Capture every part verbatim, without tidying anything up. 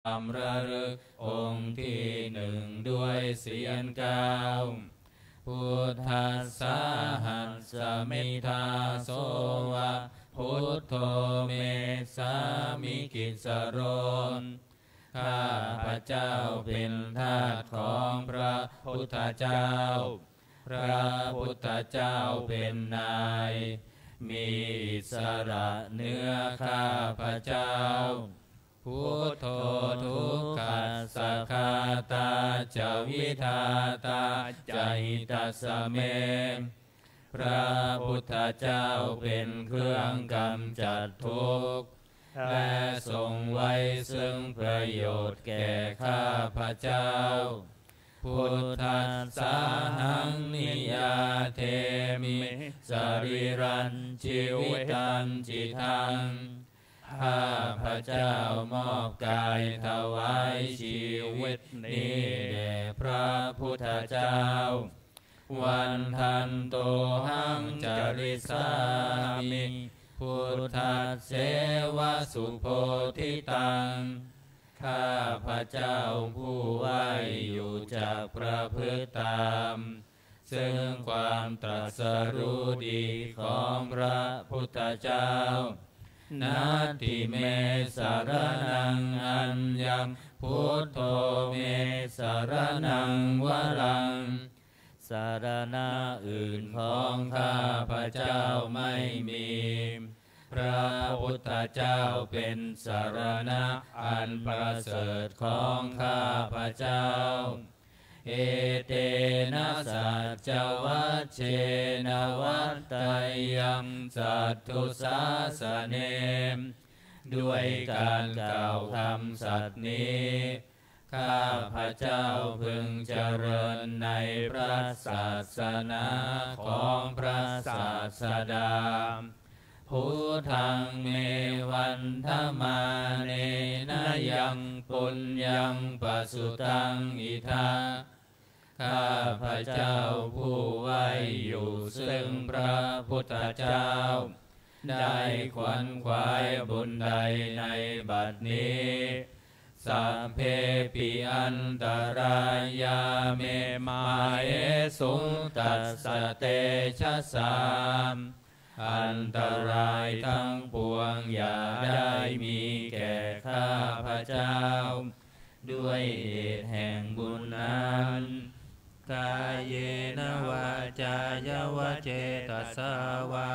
ความระลึกองค์ที่หนึ่งด้วยเสียงเก้า Buddhassāhasmi dāso va, buddho me sāmikissaro. ข้าพเจ้าเป็นทาสของพระพุทธเจ้า พระพุทธเจ้าเป็นนาย มีอิสระเหนือข้าพเจ้า Buddho dukkhassa ghātā ca vidhātā ca hitassa me. พระพุทธเจ้าเป็นเครื่องกำจัดทุกข์ และทรงไว้ซึ่งประโยชน์แก่ข้าพเจ้า Buddhassāhaṃ niyyādemi sarīrañjīvitañcidaṃ. ข้าพเจ้ามอบกายถวายชีวิตนี้แด่พระพุทธเจ้า Vandantohaṃ carissāmi buddhasseva subodhitaṃ. ข้าพเจ้าผู้ไหว้อยู่จักประพฤติตาม ซึ่งความตรัสรู้ดีของพระพุทธเจ้า Natthi me saraṇaṃ aññaṃ, buddho me saraṇaṃ varaṃ. สรณะอื่นของข้าพเจ้าไม่มี พระพุทธเจ้าเป็นสรณะอันประเสริฐของข้าพเจ้า Etena saccavajjena vaḍḍheyyaṃ satthu sāsane. ด้วยการกล่าวคำสัตย์นี้ ข้าพเจ้าพึงเจริญในพระศาสนาของพระศาสดา Buddhaṃ me vandamānena yaṃ puññaṃ pasutaṃ idha. ข้าพเจ้าผู้ไหว้อยู่ซึ่งพระพุทธเจ้า ได้ขวนขวายบุญใดในบัดนี้ Sabbepi antarāyā me māhesuṃ tassa tejasā. อันตรายทั้งปวงอย่าได้มีแก่ข้าพเจ้า ด้วยเหตุแห่งบุญนั้น Kāyena vācāya va cetasā vā.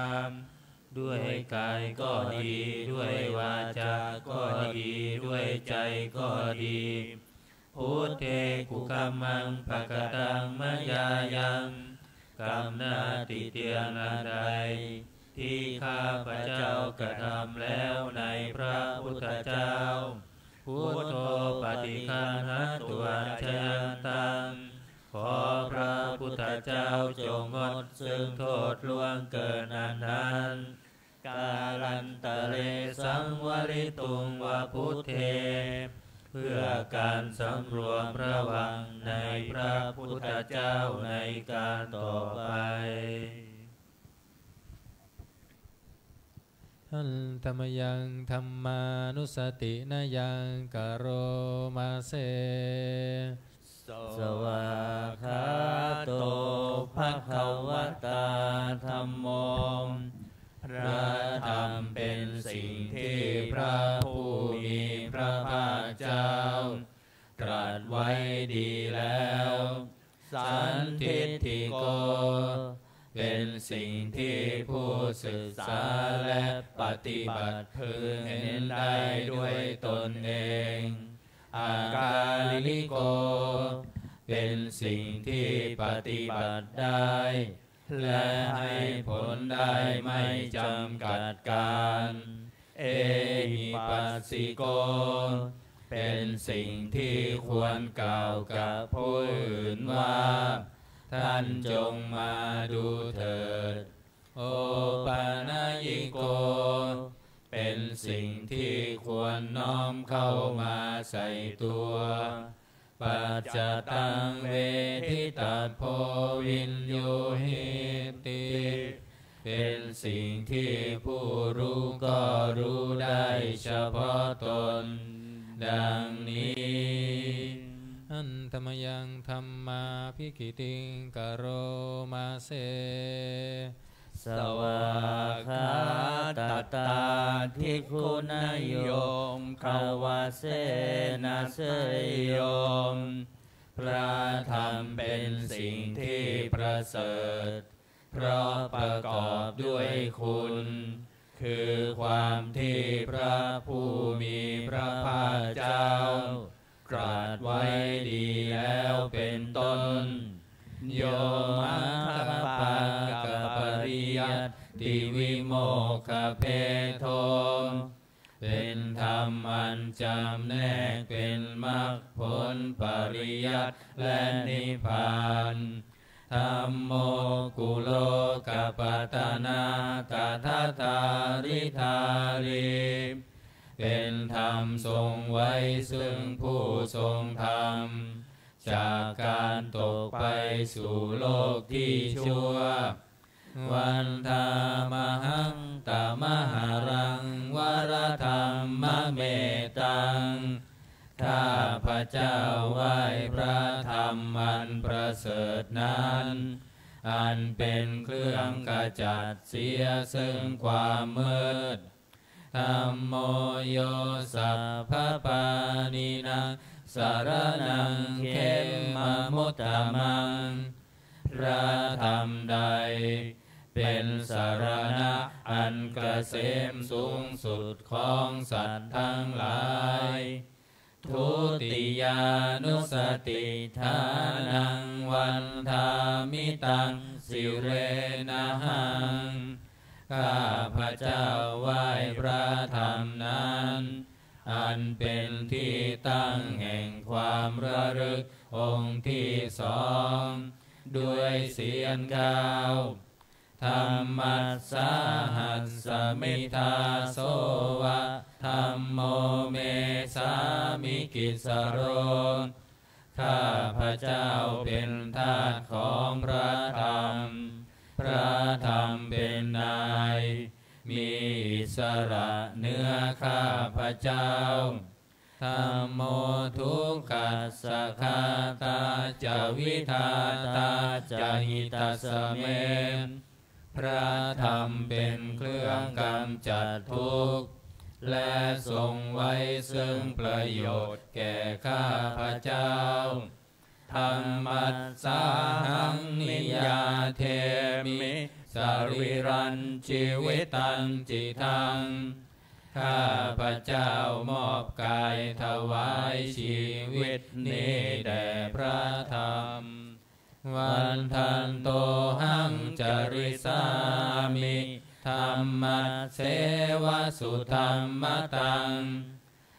ด้วยกายก็ดี ด้วยวาจาก็ดี ด้วยใจก็ดี Buddhe kukammaṃ pakataṃ mayā yaṃ. กรรมหน้าติเตียนอันใด ที่ข้าพเจ้ากระทำแล้วในพระพุทธเจ้า Buddho paṭiggaṇhatu accayantaṃ. ขอพระพุทธเจ้าจงงดซึ่งโทษล่วงเกินอันนั้น Kālantare saṃvarituṃ va buddhe. เพื่อการสำรวมระวังในพระพุทธเจ้าในการต่อไป Handa mayaṃ dhammānussatinayaṃ karoma se. Svākkhāto bhagavatā dhammo. พระธรรมเป็นสิ่งที่พระผู้มีพระภาคเจ้าตรัสไว้ดีแล้ว Sandiṭṭhiko เป็นสิ่งที่ผู้ศึกษาและปฏิบัติพึงเห็นได้ด้วยตนเอง Akāliko เป็นสิ่งที่ปฏิบัติได้ และให้ผลได้ไม่จำกัดกาล Ehipassiko เป็นสิ่งที่ควรกล่าวกับผู้อื่นว่า ท่านจงมาดูเถิด Opanayiko เป็นสิ่งที่ควรน้อมเข้ามาใส่ตัว Paccattaṃ veditabbo viññūhīti เป็นสิ่งที่ผู้รู้ก็รู้ได้เฉพาะตน ดังนี้ Handa mayaṃ dhammābhigītiṃ karoma se. Svākkhātatādiguṇayogavasena seyyo. พระธรรมเป็นสิ่งที่ประเสริฐ เพราะประกอบด้วยคุณ คือความที่พระผู้มีพระภาคเจ้า ตรัสไว้ดีแล้วเป็นต้น Yo maggapākapariyattivimokkhabhedo. เป็นธรรมอันจำแนกเป็นมรรคผลปริยัติและนิพพาน Dhammo kulokapattanā tadadhāridhārī. เป็นธรรมทรงไว้ซึ่งผู้ทรงธรรม จากการตกไปสู่โลกที่ชั่ว Vandāmahaṃ tamaharaṃ varadhammametaṃ. ข้าพเจ้าไหว้พระธรรมอันประเสริฐนั้น อันเป็นเครื่องขจัดเสียซึ่งความมืด Dhammo yo sabbapāṇinaṃ saraṇaṃ khemamuttamaṃ. พระธรรมใดเป็นสรณะอันเกษมสูงสุดของสัตว์ทั้งหลาย Dutiyānussatiṭṭhānaṃ vandāmi taṃ sirenahaṃ. ข้าพเจ้าไหว้พระธรรมนั้น อันเป็นที่ตั้งแห่งความระลึกองค์ที่สอง ด้วยเสียงกล่าว Dhammassāhasmi dāso va dhammo me sāmikissaro. ข้าพเจ้าเป็นทาสของพระธรรม พระธรรมเป็นนาย มีอิสระเหนือข้าพเจ้า Dhammo dukkhassa ghātā ca vidhātā ca hitassa me. พระธรรมเป็นเครื่องกำจัดทุกข์ และทรงไว้ซึ่งประโยชน์แก่ข้าพเจ้า Dhammassāhaṃ niyyādemi sarīrañjīvitañcidaṃ. ข้าพเจ้ามอบกายถวายชีวิตนี้แด่พระธรรม Vandantohaṃ carissāmi dhammasseva sudhammataṃ.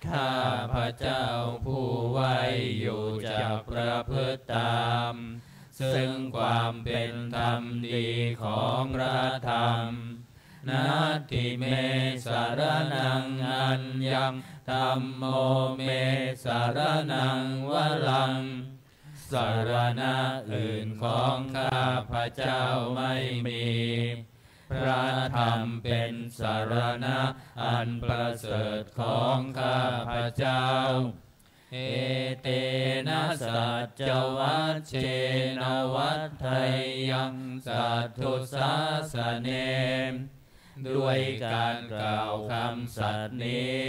ข้าพเจ้าผู้ไหว้อยู่จักประพฤติตาม ซึ่งความเป็นธรรมดีของพระธรรม Natthi me saraṇaṃ aññaṃ dhammo me saraṇaṃ varaṃ. สรณะอื่นของข้าพเจ้าไม่มี พระธรรมเป็นสรณะอันประเสริฐของข้าพเจ้า Etena saccavajjena vaḍḍheyyaṃ satthu sāsane. ด้วยการกล่าวคำสัตย์นี้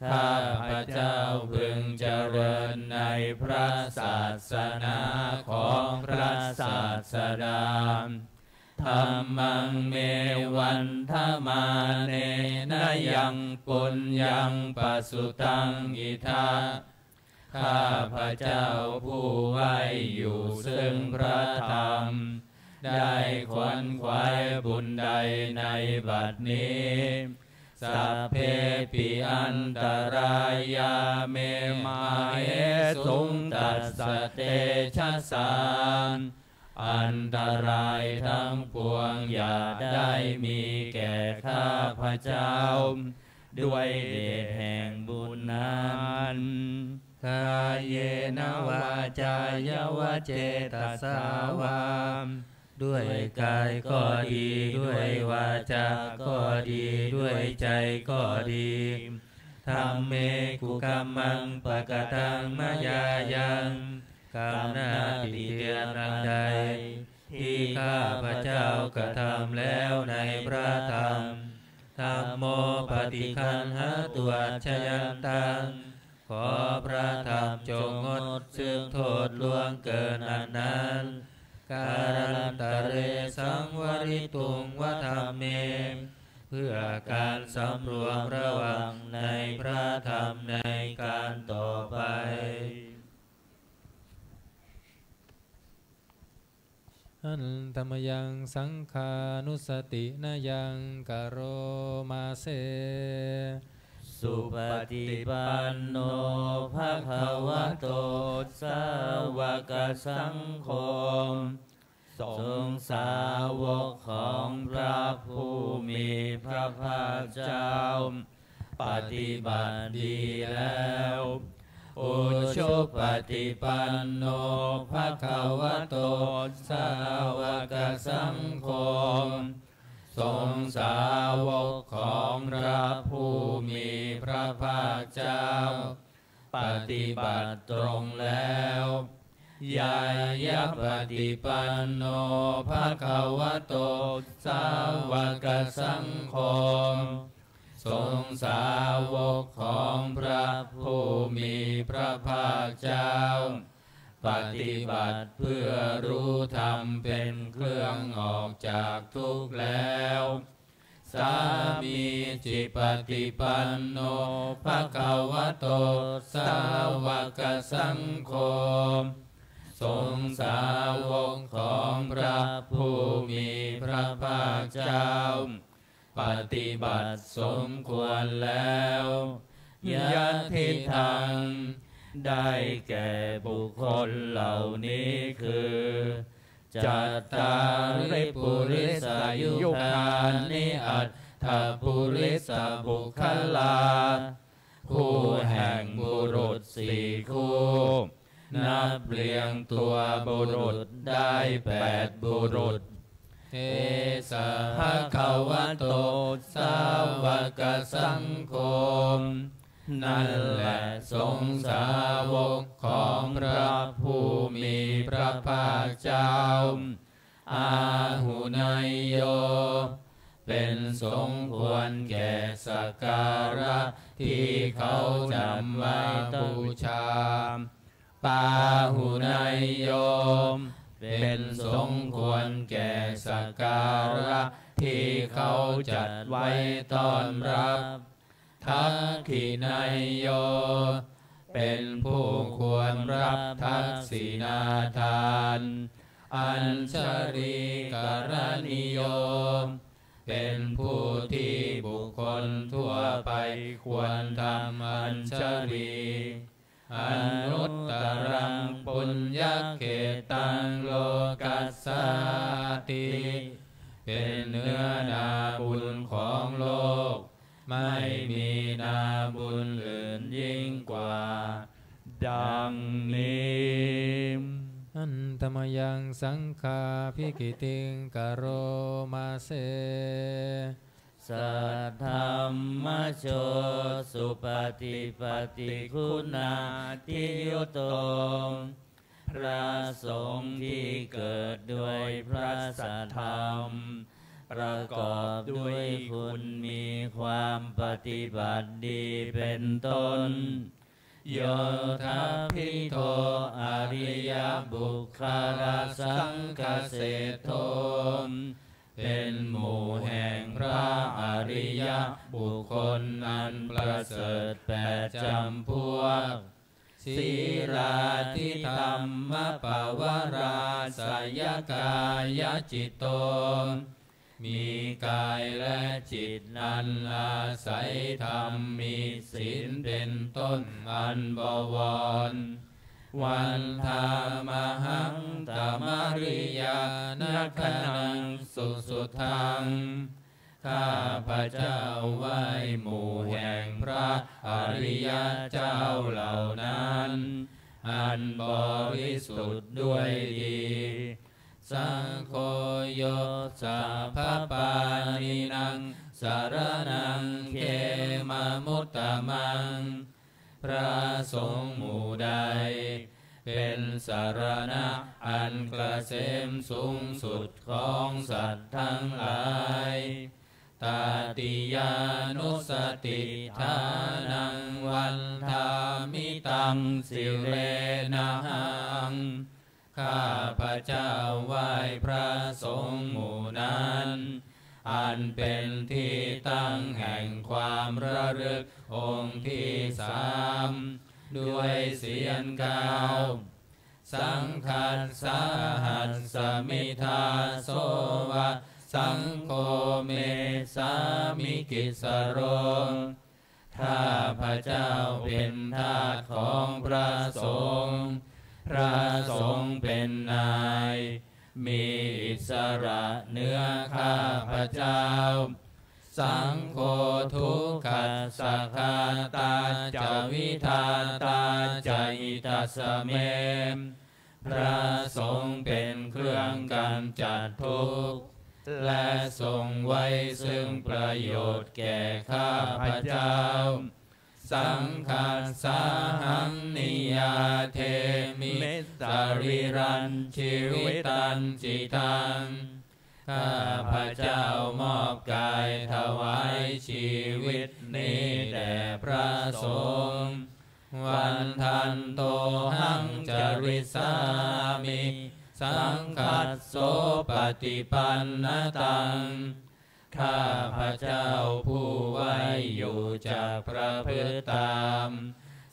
ข้าพเจ้าพึงเจริญในพระศาสนาของพระศาสดา Dhammaṃ me vandamānena yaṃ puññaṃ pasutaṃ idha. ข้าพเจ้าผู้ไหว้อยู่ซึ่งพระธรรม ได้ขวนขวายบุญใดในบัดนี้ Sabbepi antarāyā me māhesuṃ tassa tejasā. อันตรายทั้งปวงอย่าได้มีแก่ข้าพเจ้า ด้วยเดชแห่งบุญนั้น Kāyena vācāya va cetasā vā. ด้วยกายก็ดี ด้วยวาจาก็ดี ด้วยใจก็ดี Dhamme kukammaṃ pakataṃ mayā yaṃ. กรรมนาฏเตียนอันใด ที่ข้าพเจ้ากระทำแล้วในพระธรรม Dhammo paṭiggaṇhātu accayantaṃ. ขอพระธรรมจงงดซึ่งโทษล่วงเกินอันนั้น Kālantare saṃvarituṃ va dhamme. เพื่อการสำรวมระวังในพระธรรมในการต่อไป Handa mayaṃ saṅghānussatinayaṃ karoma se. Supaṭipanno bhagavato sāvakasaṅgho. สงฆ์สาวกของพระผู้มีพระภาคเจ้า ปฏิบัติดีแล้ว Ujupaṭipanno bhagavato sāvakasaṅgho. สงฆ์สาวกของพระผู้มีพระภาคเจ้า ปฏิบัติตรงแล้ว Ñāyapaṭipanno bhagavato sāvakasaṅgho. สงฆ์สาวกของพระผู้มีพระภาคเจ้า ปฏิบัติเพื่อรู้ธรรมเป็นเครื่องออกจากทุกข์แล้ว Sāmīcipaṭipanno bhagavato sāvakasaṅgho. สงฆ์สาวกของพระผู้มีพระภาคเจ้า ปฏิบัติสมควรแล้ว Yadidaṃ ได้แก่บุคคลเหล่านี้คือ Cattāri purisayugāni aṭṭha purisapuggalā. คู่แห่งบุรุษสี่คู่ นับเรียงตัวบุรุษได้แปดบุรุษ Esa bhagavato sāvakasaṅgho. นั่นแหละสงฆ์สาวกของพระผู้มีพระภาคเจ้า Āhuneyyo เป็นสงฆ์ควรแก่สักการะที่เขานำมาบูชา Pāhuneyyo เป็นสงฆ์ควรแก่สักการะที่เขาจัดไว้ต้อนรับ Dakkhiṇeyyo เป็นผู้ควรรับทักษิณาทาน Añjalikaraṇīyo เป็นผู้ที่บุคคลทั่วไปควรทำอัญชลี Anuttaraṃ puññakkhettaṃ lokassāti. เป็นเนื้อนาบุญของโลก ไม่มีนาบุญอื่นยิ่งกว่า ดังนี้ Handa mayaṃ saṅghābhigītiṃ karoma se. Saddhammajo supaṭipattiguṇādiyutto. พระสงฆ์ที่เกิดด้วยพระสัทธรรม ประกอบด้วยคุณมีความปฏิบัติดีเป็นต้น Yottabhito ariyapuggalasaṅghaseṭṭho. เป็นหมู่แห่งพระอริยบุคคลอันประเสริฐแปดจำพวก Sīlādidhammapavarāsayakāyacitto. มีกายและจิตอันอาศัยธรรม มีศีลเป็นต้นอันบวร Vandāmahaṃ tamariyanaganaṃ susuddhaṃ. ข้าพเจ้าไหว้หมู่แห่งพระอริยเจ้าเหล่านั้น อันบริสุทธิ์ด้วยดี Saṅgho yo sabbapāṇīnaṃ saraṇaṃ khemamuttamaṃ. พระสงฆ์หมู่ใด เป็นสรณะอันเกษมสูงสุดของสัตว์ทั้งหลาย Tatiyānussatiṭṭhānaṃ vandāmi taṃ sirenahaṃ. ข้าพเจ้าไหว้พระสงฆ์หมู่นั้น อันเป็นที่ตั้งแห่งความระลึกองค์ที่สาม ด้วยเสียงเก้า Saṅghassāhasmi dāso va saṅgho me sāmikissaro. ข้าพเจ้าเป็นทาสของพระสงฆ์ พระสงฆ์เป็นนาย มีอิสระเหนือข้าพเจ้า Saṅgho dukkhassa ghātā ca vidhātā ca hitassa me. พระสงฆ์เป็นเครื่องกำจัดทุกข์ และทรงไว้ซึ่งประโยชน์แก่ข้าพเจ้า Saṅghassāhaṃ niyyādemi sarīrañjīvitañcidaṃ. ข้าพเจ้ามอบกายถวายชีวิตนี้แด่พระสงฆ์ Vandantohaṃ carissāmi saṅghassopaṭipannataṃ. ข้าพเจ้าผู้ไหว้อยู่จักประพฤติตาม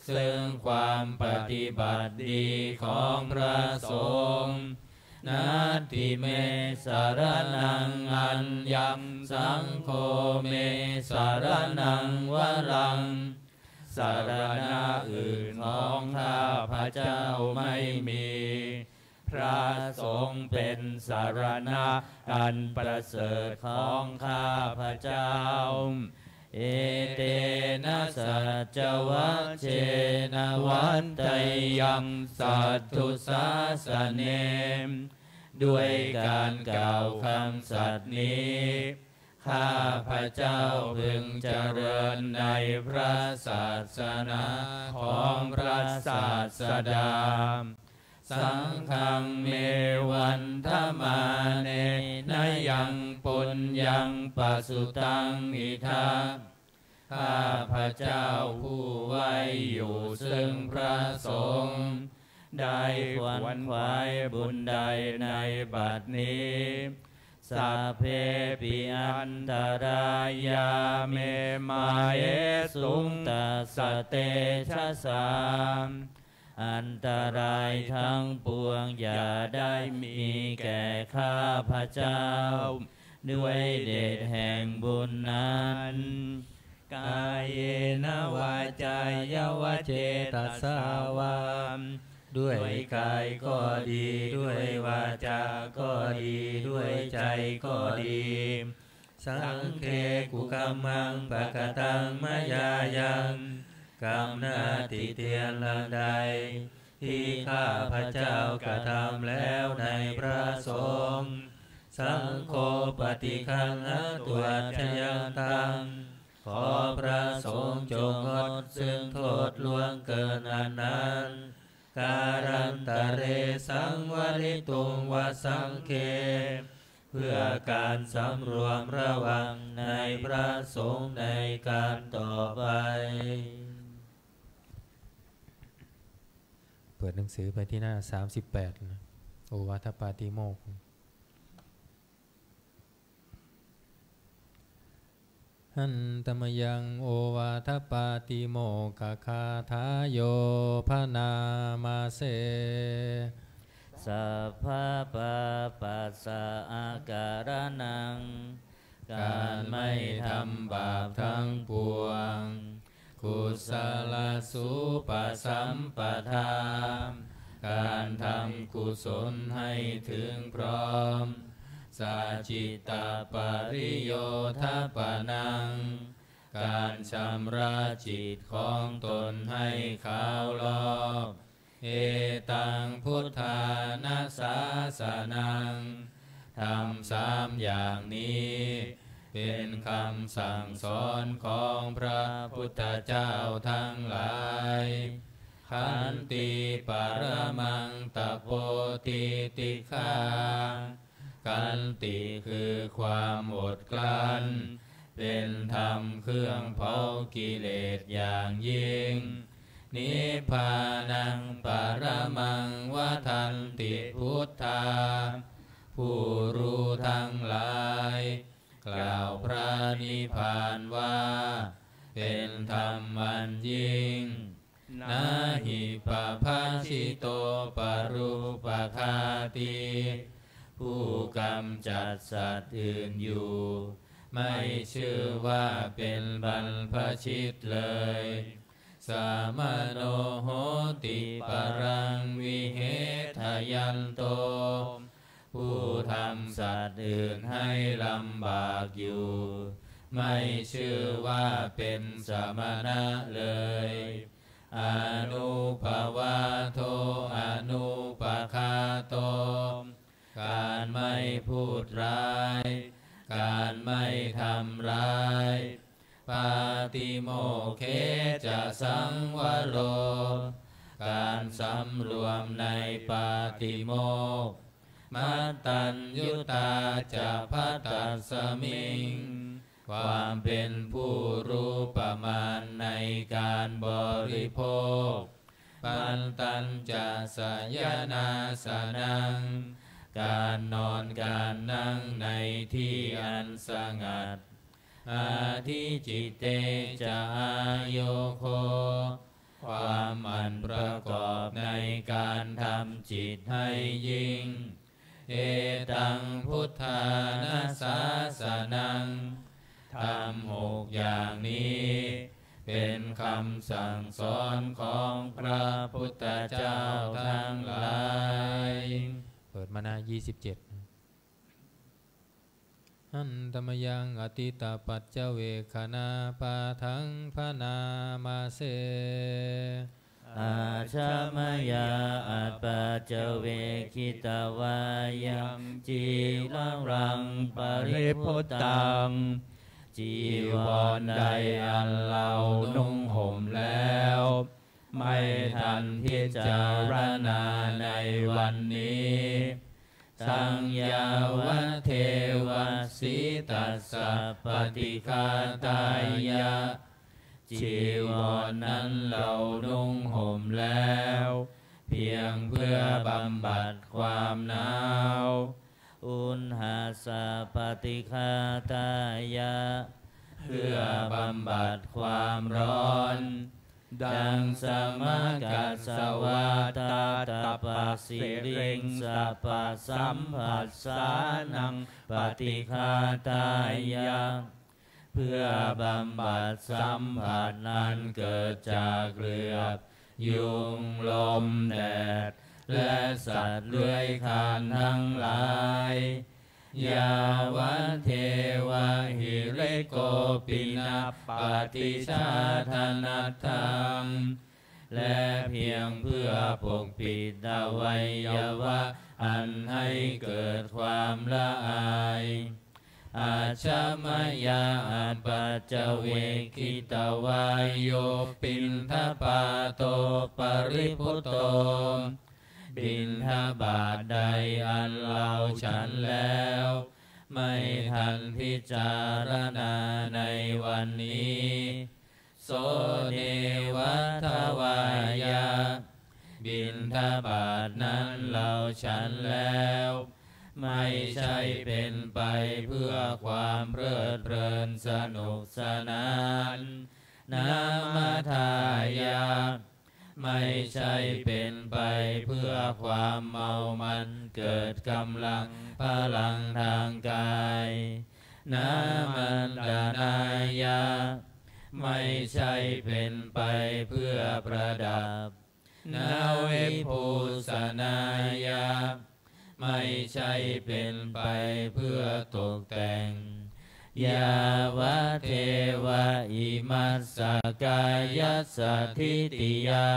ซึ่งความปฏิบัติดีของพระสงฆ์ Natthi me saraṇaṃ aññaṃ saṅgho me saraṇaṃ varaṃ. สรณะอื่นของข้าพเจ้าไม่มี พระสงฆ์เป็นสรณะอันประเสริฐของข้าพเจ้า Etena saccavajjena vaḍḍheyyaṃ satthu sāsane. ด้วยการกล่าวคำสัตย์นี้ ข้าพเจ้าพึงเจริญในพระศาสนาของพระศาสดา Saṅghaṃ me vandamānena yaṃ puññaṃ pasutaṃ idha. ข้าพเจ้าผู้ไหว้อยู่ซึ่งพระสงฆ์ ได้ขวนขวายบุญใดในบัดนี้ Sabbepi antarāyā me māhesuṃ tassa tejasā. อันตรายทั้งปวงอย่าได้มีแก่ข้าพเจ้า ด้วยเดชแห่งบุญนั้น Kāyena vācāya va cetasā vā. ด้วยกายก็ดี ด้วยวาจาก็ดี ด้วยใจก็ดี Saṅghe kukammaṃ pakataṃ mayā yaṃ. กรรมนาฏติเตียนอันใด ที่ข้าพเจ้ากระทำแล้วในพระสงฆ์ Saṅgho paṭiggaṇhatu accayantaṃ. ขอพระสงฆ์จงงดซึ่งโทษล่วงเกินอันนั้น Kālantare saṃvarituṃ va saṅghe. เพื่อการสำรวมระวังในพระสงฆ์ในการต่อไป เปิดหนังสือไปที่หน้า สามสิบแปด นะ โอวาทปาติโมกข์ Handa mayaṃ ovādapātimokkhaggāthāyo bhaṇāma se. Sabbapāpassa akaraṇaṃ. การไม่ทำบาปทั้งปวง Kusalasupasampadā. การทำกุศลให้ถึงพร้อม Sacittapariyodhapanaṃ. การชำระจิตของตนให้ขาวลอก Etaṃ buddhāna sāsanaṃ. ธรรมสามอย่างนี้ เป็นคำสั่งสอนของพระพุทธเจ้าทั้งหลาย Khanti paramaṃ tapo titikkhā. ขันติคือความอดกลั้น เป็นธรรมเครื่องเผากิเลสอย่างยิ่ง Nibbānaṃ paramaṃ vadanti buddhā. ผู้รู้ทั้งหลาย กล่าวพระนิพพานว่า เป็นธรรมอันยิ่ง Na hi pabhāsito parūpaghātī. ผู้กำจัดสัตว์อื่นอยู่ ไม่ชื่อว่าเป็นบรรพชิตเลย Samaṇo hoti paraṃ vihetayanto. ผู้ทำสัตว์อื่นให้ลำบากอยู่ ไม่ชื่อว่าเป็นสมณะเลย Anubhavādo anupaghāto. การไม่พูดร้าย การไม่ทำร้าย Pātimokkhe ca saṃvaro. การสำรวมในปาติโมกข์ Mattaññutā ca bhaddasmiṃ. ความเป็นผู้รู้ประมาณในการบริโภค Pantañca sayanāsanaṃ. การนอนการนั่งในที่อันสงัด Adhicitte ca āyogo. ความหมั่นประกอบในการทำจิตให้ยิ่ง Etaṃ buddhāna sāsanaṃ. ธรรมหกอย่างนี้ เป็นคำสั่งสอนของพระพุทธเจ้าทั้งหลาย เปิดมาหน้า ยี่สิบเจ็ด Handa mayaṃ atītapaccavekkhaṇapāṭhaṃ bhaṇāma se. Ajja mayā apaccavekkhitvā yaṃ cīvaraṃ paribhuttaṃ. จีวรใดอันเรานุ่งห่มแล้ว ไม่ทันพิจารณาในวันนี้ Taṃ yāvadeva sītassa paṭighātāya. จีวรนั้นเรานุ่งห่มแล้ว เพียงเพื่อบำบัดความหนาว Uṇhassa paṭighātāya. เพื่อบำบัดความร้อน Daṃsamakasavātātapasiriṃ sappasamphassānaṃ paṭighātāya. เพื่อบำบัดสัมผัสอันเกิดจากเหลือบยุง ลม แดด และสัตว์เลื้อยคลานทั้งหลาย Yāvadeva hirikopi nappaṭicchādanatthaṃ. และเพียงเพื่อปกปิดอวัยวะอันให้เกิดความละอาย Ajja mayā apaccavekkhitvā yo piṇḍapāto paribhutto. บิณฑบาตใดอันเราฉันแล้ว ไม่ทันพิจารณาในวันนี้ So neva davāya. บิณฑบาตนั้นเราฉันแล้ว ไม่ใช่เป็นไปเพื่อความเพลิดเพลินสนุกสนาน Na madāya. ไม่ใช่เป็นไปเพื่อความเมามันเกิดกำลังพลังทางกาย Na maṇḍanāya. ไม่ใช่เป็นไปเพื่อประดับ Na vibhūsanāya. ไม่ใช่เป็นไปเพื่อตกแต่ง Yāvadeva imassa kāyassa ṭhitiyā.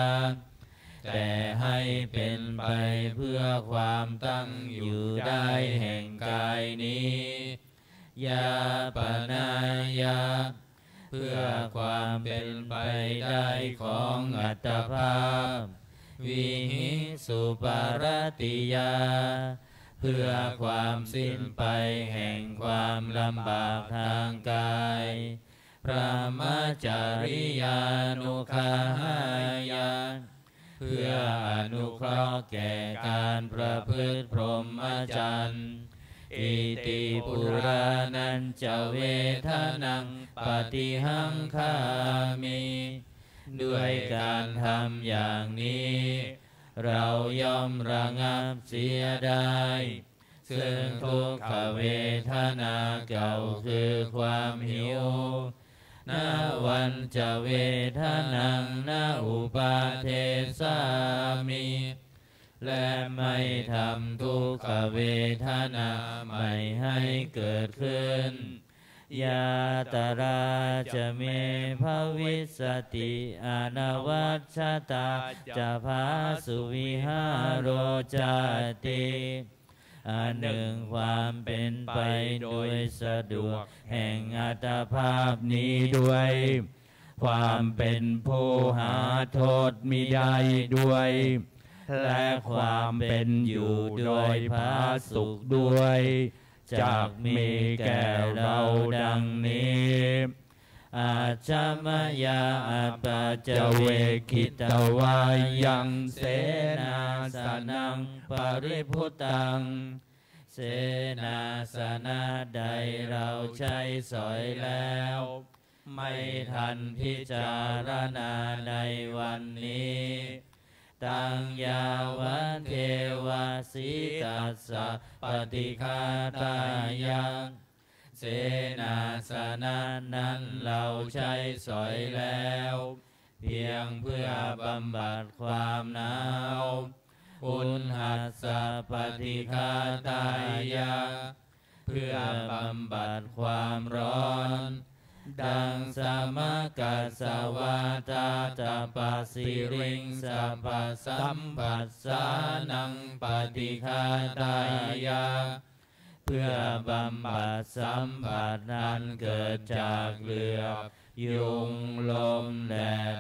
แต่ให้เป็นไปเพื่อความตั้งอยู่ได้แห่งกายนี้ yāpanāya เพื่อความเป็นไปได้ของอัตภาพ vihiṃsuparatiyā เพื่อความสิ้นไปแห่งความลำบากทางกาย brahmacariyanuggahāya เพื่ออนุเคราะห์แก่การประพฤติพรหมจรรย์ iti purāṇañca vedanaṃ paṭihaṅkhāmi ด้วยการทำอย่างนี้ เราย่อมระงับเสียได้ ซึ่งทุกขเวทนาเก่าคือความหิว navañca vedanaṃ na uppādessāmi และไม่ทำทุกขเวทนาใหม่ให้เกิดขึ้น yātrā ca me bhavissati anavajjatā ca phāsuvihāro cāti อันหนึ่งความเป็นไปโดยสะดวกแห่งอัตภาพนี้ด้วย ความเป็นผู้หาโทษมิได้ด้วย และความเป็นอยู่โดยผาสุกด้วย จักมีแก่เราดังนี้ Ajja mayā apaccavekkhitvā yaṃ senāsanaṃ paribhuttaṃ เสนาสนะใดเราใช้สอยแล้ว ไม่ทันพิจารณาในวันนี้ taṃ yāvadeva sītassa paṭighātāya เสนาสนะนั้นเราใช้สอยแล้ว เพียงเพื่อบำบัดความหนาว uṇhassa paṭighātāya เพื่อบำบัดความร้อน daṃ samaggāsavātātapasiriṃsapasamphassānaṃ paṭighātāya เพื่อบำบัดสัมผัสอันเกิดจากเหลือบ ยุง ลม แด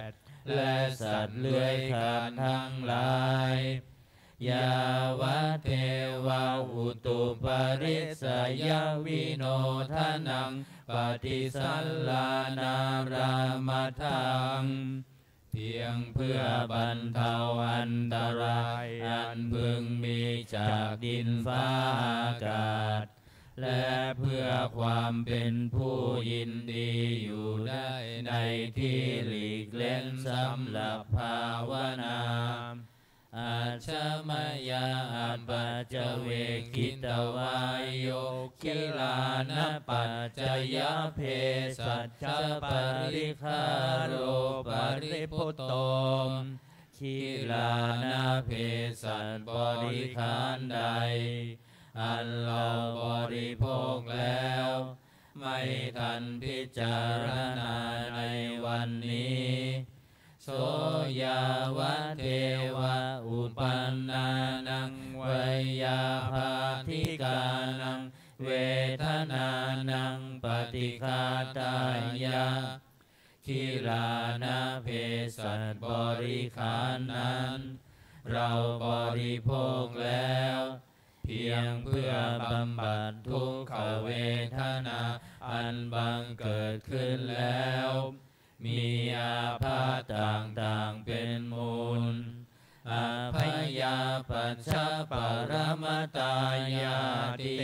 ด และสัตว์เลื้อยคลานทั้งหลาย yāvadeva utuparissayavinodanaṃ paṭisallānāramathaṃ เพียงเพื่อบรรเทาอันตรายอันพึงมีจากดินฟ้าอากาศ และเพื่อความเป็นผู้ยินดีอยู่ได้ในที่หลีกเล้นสำหรับภาวนา Ajja mayā apaccavekkhitvā yo gilānapaccayabhesajjaparikkhāro paribhutto กิลานะเภสัชบริขารใด อันเราบริโภคแล้ว ไม่ทันพิจารณาในวันนี้ so yāvadeva uppannānaṃ veyyābādhikānaṃ vedanānaṃ paṭighātāya กิลานะเภสัชบริขารนั้น เราบริโภคแล้ว เพียงเพื่อบำบัดทุกขเวทนาอันบังเกิดขึ้นแล้ว มีอาพาธต่างๆเป็นมูล abyāpajjhaparamatāyāti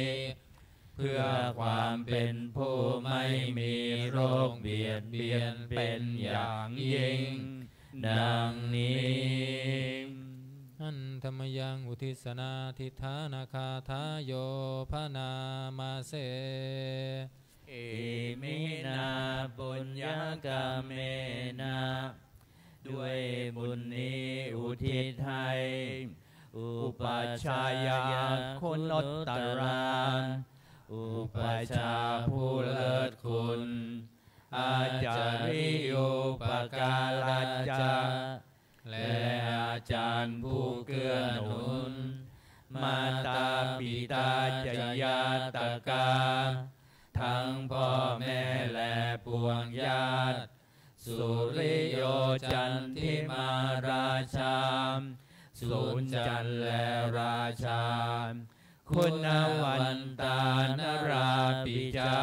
เพื่อความเป็นผู้ไม่มีโรคเบียดเบียนเป็นอย่างยิ่ง ดังนี้ Handa mayaṃ uddissanādhiṭṭhānagāthāyo bhaṇāma se. Iminā puññakammena ด้วยบุญนี้อุทิศให้ upajjhāyā guṇuttarā อุปัชฌาย์ผู้เลิศคุณ ācariyūpakārā ca และอาจารย์ผู้เกื้อหนุน mātā pitā ca ñātakā ท ทั้งพ่อแม่และปวงญาติ สุริโยจันทิมาราชา สุรจันทร์และราชา คุณวันตานราปิจา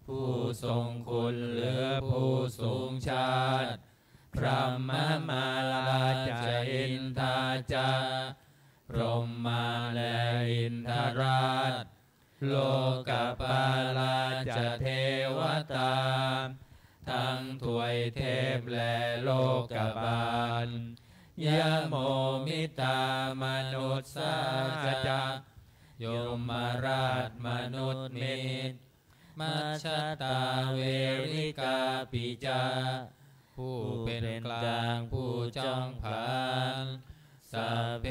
ผู้ทรงคุณหรือผู้สูงชาติ พรหมมาลาจะอินทาจะ พรหมาและอินทราช โลกปาลาจะเทวตา ทั้งทวยเทพและโลกบาล ยโมมิตามนุสสาจะ ยมราชมนุษย์มิตร มัชชตาเวริกาปิจา ผู้เป็นกลางผู้จ้องผลาญ สัพเพ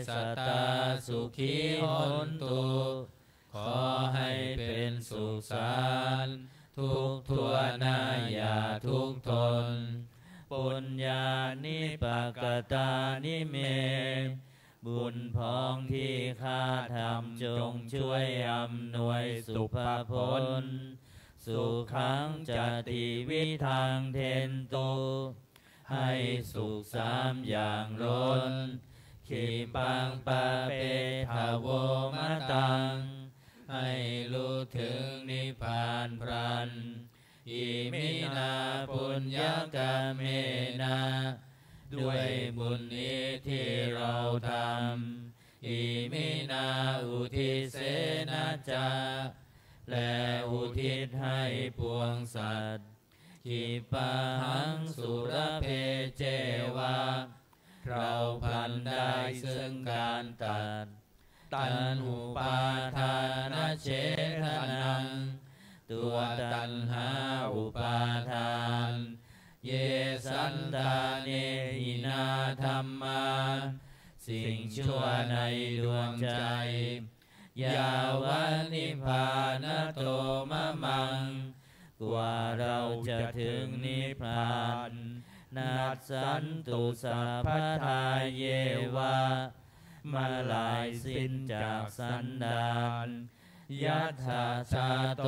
สัตตาสุขีโหนตุ ขอให้เป็นสุขสันต์ ทุกทั่วหน้าอย่าทุกข์ทน ปุญญานิปกตานิเม บุญพองที่ข้าทำจงช่วยอำนวยสุภผล สุขังจติวิทังเทนตุ ให้สุขสามอย่างล้น ขีปังปะเปทะโวมะตัง ให้รู้ถึงนิพพานพลัน อิมินาปุญญกรรมเมนะ ด้วยบุญนี้ที่เราทำ อิมินาอุทิเสนะจะ และอุทิศให้ปวงสัตว์ ขีปาหังสุรเพเจวะ เราพลันได้ซึ่งการตัด ตัณหุปาทานเฉทนัง ตัวตัณหาอุปาทาน เยสันตาเนหินาธัมมา สิ่งชั่วในดวงใจ ยาวะนิพพานโตมะมัง กว่าเราจะถึงนิพพาน นัสสันตุสัพพทาเยวะ เมื่อลายสิ้นจากสันดาน ยัตถาชาโต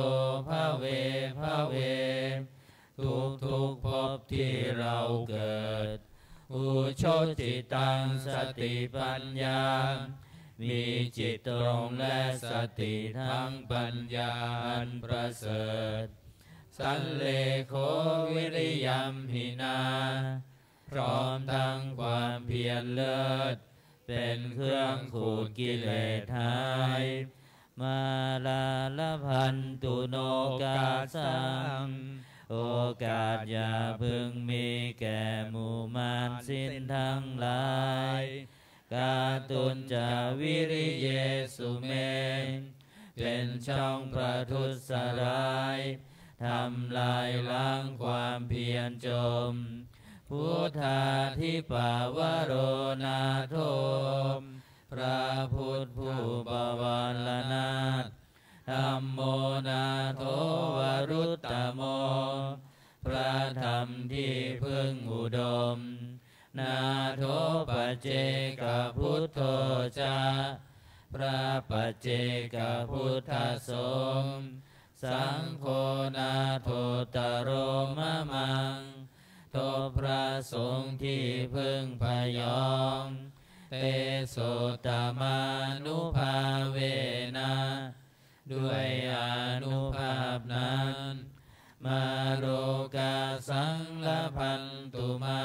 ภะเวภะเว ทุกทุกๆภพที่เราเกิด อุชุจิตังสติปัญญา มีจิตตรงและสติทั้งปัญญาอันประเสริฐ สัลเลโขวิริยัมหินา พร้อมทั้งความเพียรเลิศ เป็นเครื่องขูดกิเลสหาย มาลาลพันตุโนกาสัง โอกาสอย่าพึงมีแก่หมู่มารสิ้นทั้งหลาย กาตุญจาวิริเยสุเม เป็นช่องประทุษร้าย ทำลายล้างความเพียรจม พุทธาธิปาวโรนาโถ พระพุทธผู้บวรนาถ ธัมโมนาโถวรุตตโม พระธรรมที่พึ่งอุดม นาโถปัจเจกพุทโธจะ พระปัจเจกพุทธสงฆ์ สังโฆนาโถตโรมะมัง ทบพระสงฆ์ที่พึ่งพยอง เตโสตมานุภาเวนะ ด้วยอานุภาพนั้น มาโรกาสังละพันตุมา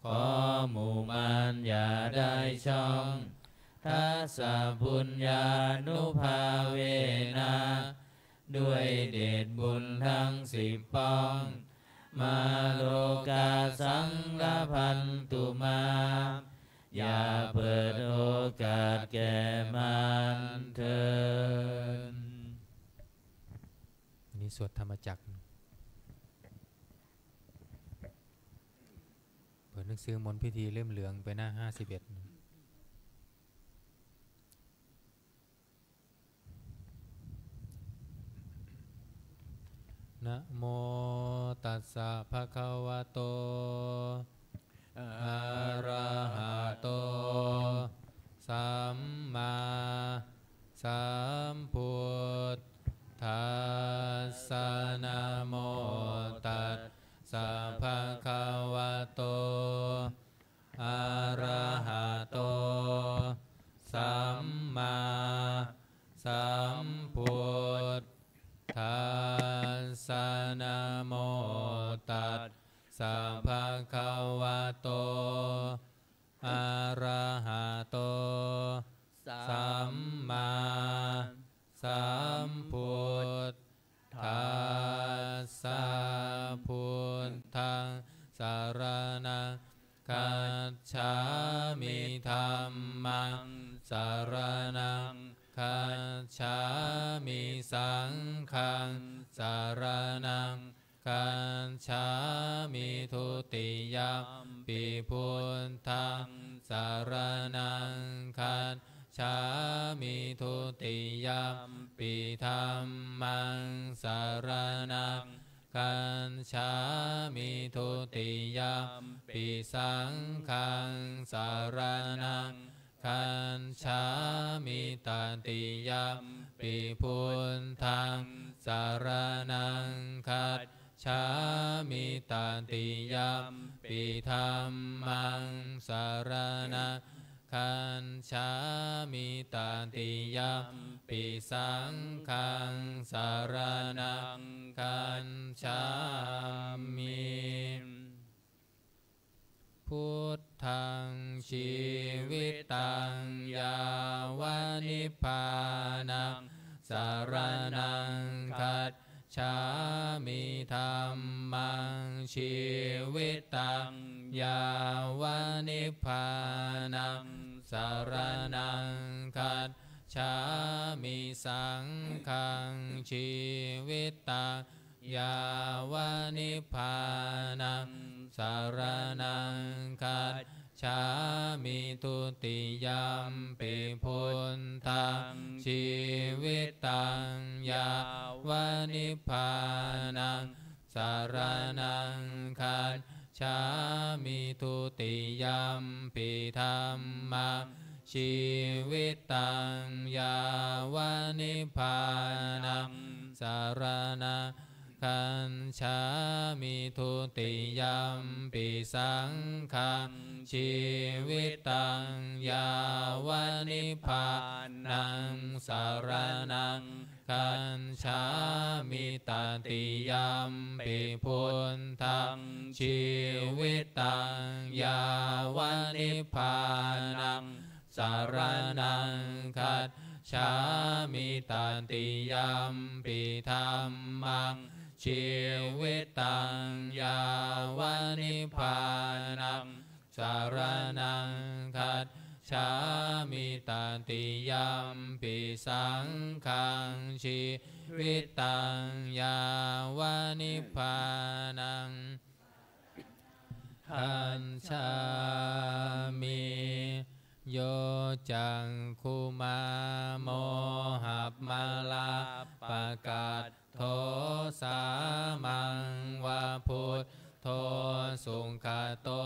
ขอหมู่มารอย่าได้ช่อง ทัสสะปุญญานุภาเวนะ ด้วยเดชบุญทั้งสิบป้อง มาโรกาสังละพันตุมา อย่าเปิดโอกาสแก่มารเถิด อันนี้สวดธรรมจักร เปิดหนังสือมนต์พิธีเล่มเหลืองไปหน้าห้าสิบเอ็ด นะโมตัสสะภะคะวะโต อะระหะโต สัมมาสัมพุทธั gacchāmi. Dhammaṃ saraṇaṃ gacchāmi. Saṅghaṃ saraṇaṃ gacchāmi. Dutiyampi buddhaṃ saraṇaṃ gacchāmi. Dutiyampi dhammaṃ saraṇaṃ gacchāmi. Dutiyampi saṅghaṃ saraṇaṃ gacchāmi. Tatiyampi buddhaṃ saraṇaṃ gacchāmi. Tatiyampi dhammaṃ saraṇaṃ gacchāmi. Tatiyampi saṅghaṃ saraṇaṃ gacchāmi. Buddhaṃ jīvitaṃ yāva nibbānaṃ saraṇaṃ gacchāmi. Dhammaṃ jīvitaṃ yāva nibbānaṃ saraṇaṃ gacchāmi. Saṅghaṃ jīvitaṃ yāva nibbānaṃ saraṇaṃ gacchāmi. Dutiyampi buddhaṃ jīvitaṃ yāva nibbānaṃ saraṇaṃ gacchāmi. Dutiyampi dhammaṃ jīvitaṃ yāva nibbānaṃ saraṇaṃ gacchāmi. Dutiyampi saṅghaṃ jīvitaṃ yāva nibbānaṃ saraṇaṃ gacchāmi. Tatiyampi buddhaṃ jīvitaṃ yāva nibbānaṃ saraṇaṃ gacchāmi. Tatiyampi dhammaṃ jīvitaṃ yāva nibbānaṃ saraṇaṃ gacchāmi. Tatiyampi saṅghaṃ jīvitaṃ yāva nibbānaṃ gacchāmi. Yo cakkhumā mohamalāpakaṭṭho, sāmaṃ va buddho sugato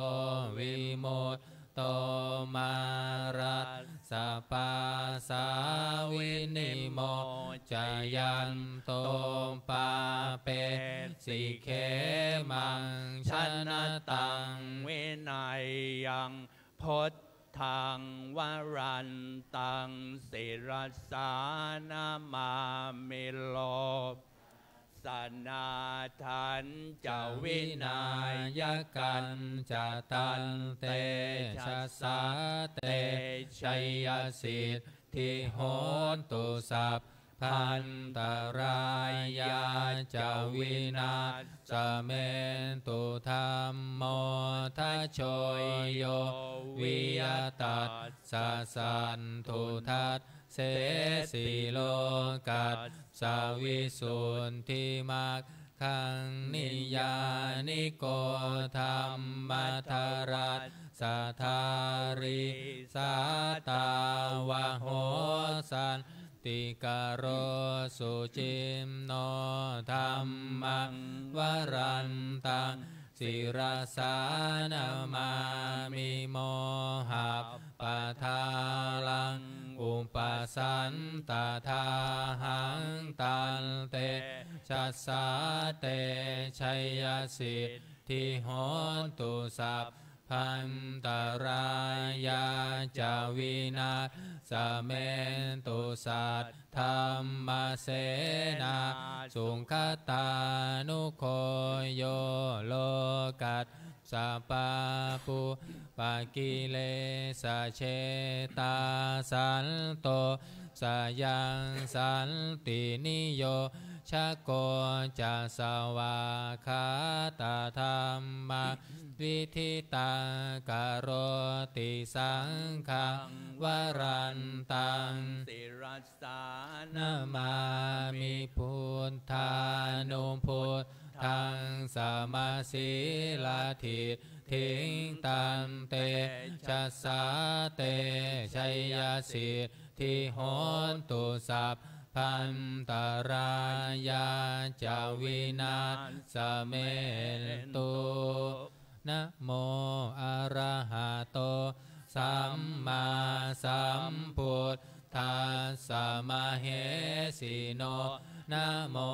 vimutto, mārassa pāsā vinimocayanto, pāpesi khemaṃ janataṃ vinayaṃ. Buddhaṃ varantaṃ sirasā namāmi, lokassātāraṃ ca vināyakañca, tantejasā te jayasiddhi hotu, sabbantarāyā ca vināsamentu. Dhammo dhajo yo viya tassa satthu, dassesi lokassa visuddhimaggaṃ, niyyāniko dhammadharassa dhārī, sātāvaho santikaro suciṇṇo. Dhammaṃ varantaṃ sirasā namāmi, mohappadālaṃ upasantadāhaṃ, tantejasā te jayasiddhi hotu, sabbantarāyā ca vināsamentu. Saddhammasenā sugatānugo yo, lokassa pāpūpakilesajetā, santo sayaṃ santiniyojā Jago ca svākkhātadhammaviditaṃ karoti saṅghaṃ varantaṃ. Sirasā namāmi buddhānubuddhaṃ samasīladiṭṭhiṃ tantejasā te jayasiddhi hotu sabbantarāyā ca vināsamentu. Namo arahato sammāsambuddhassa mahesino. Namo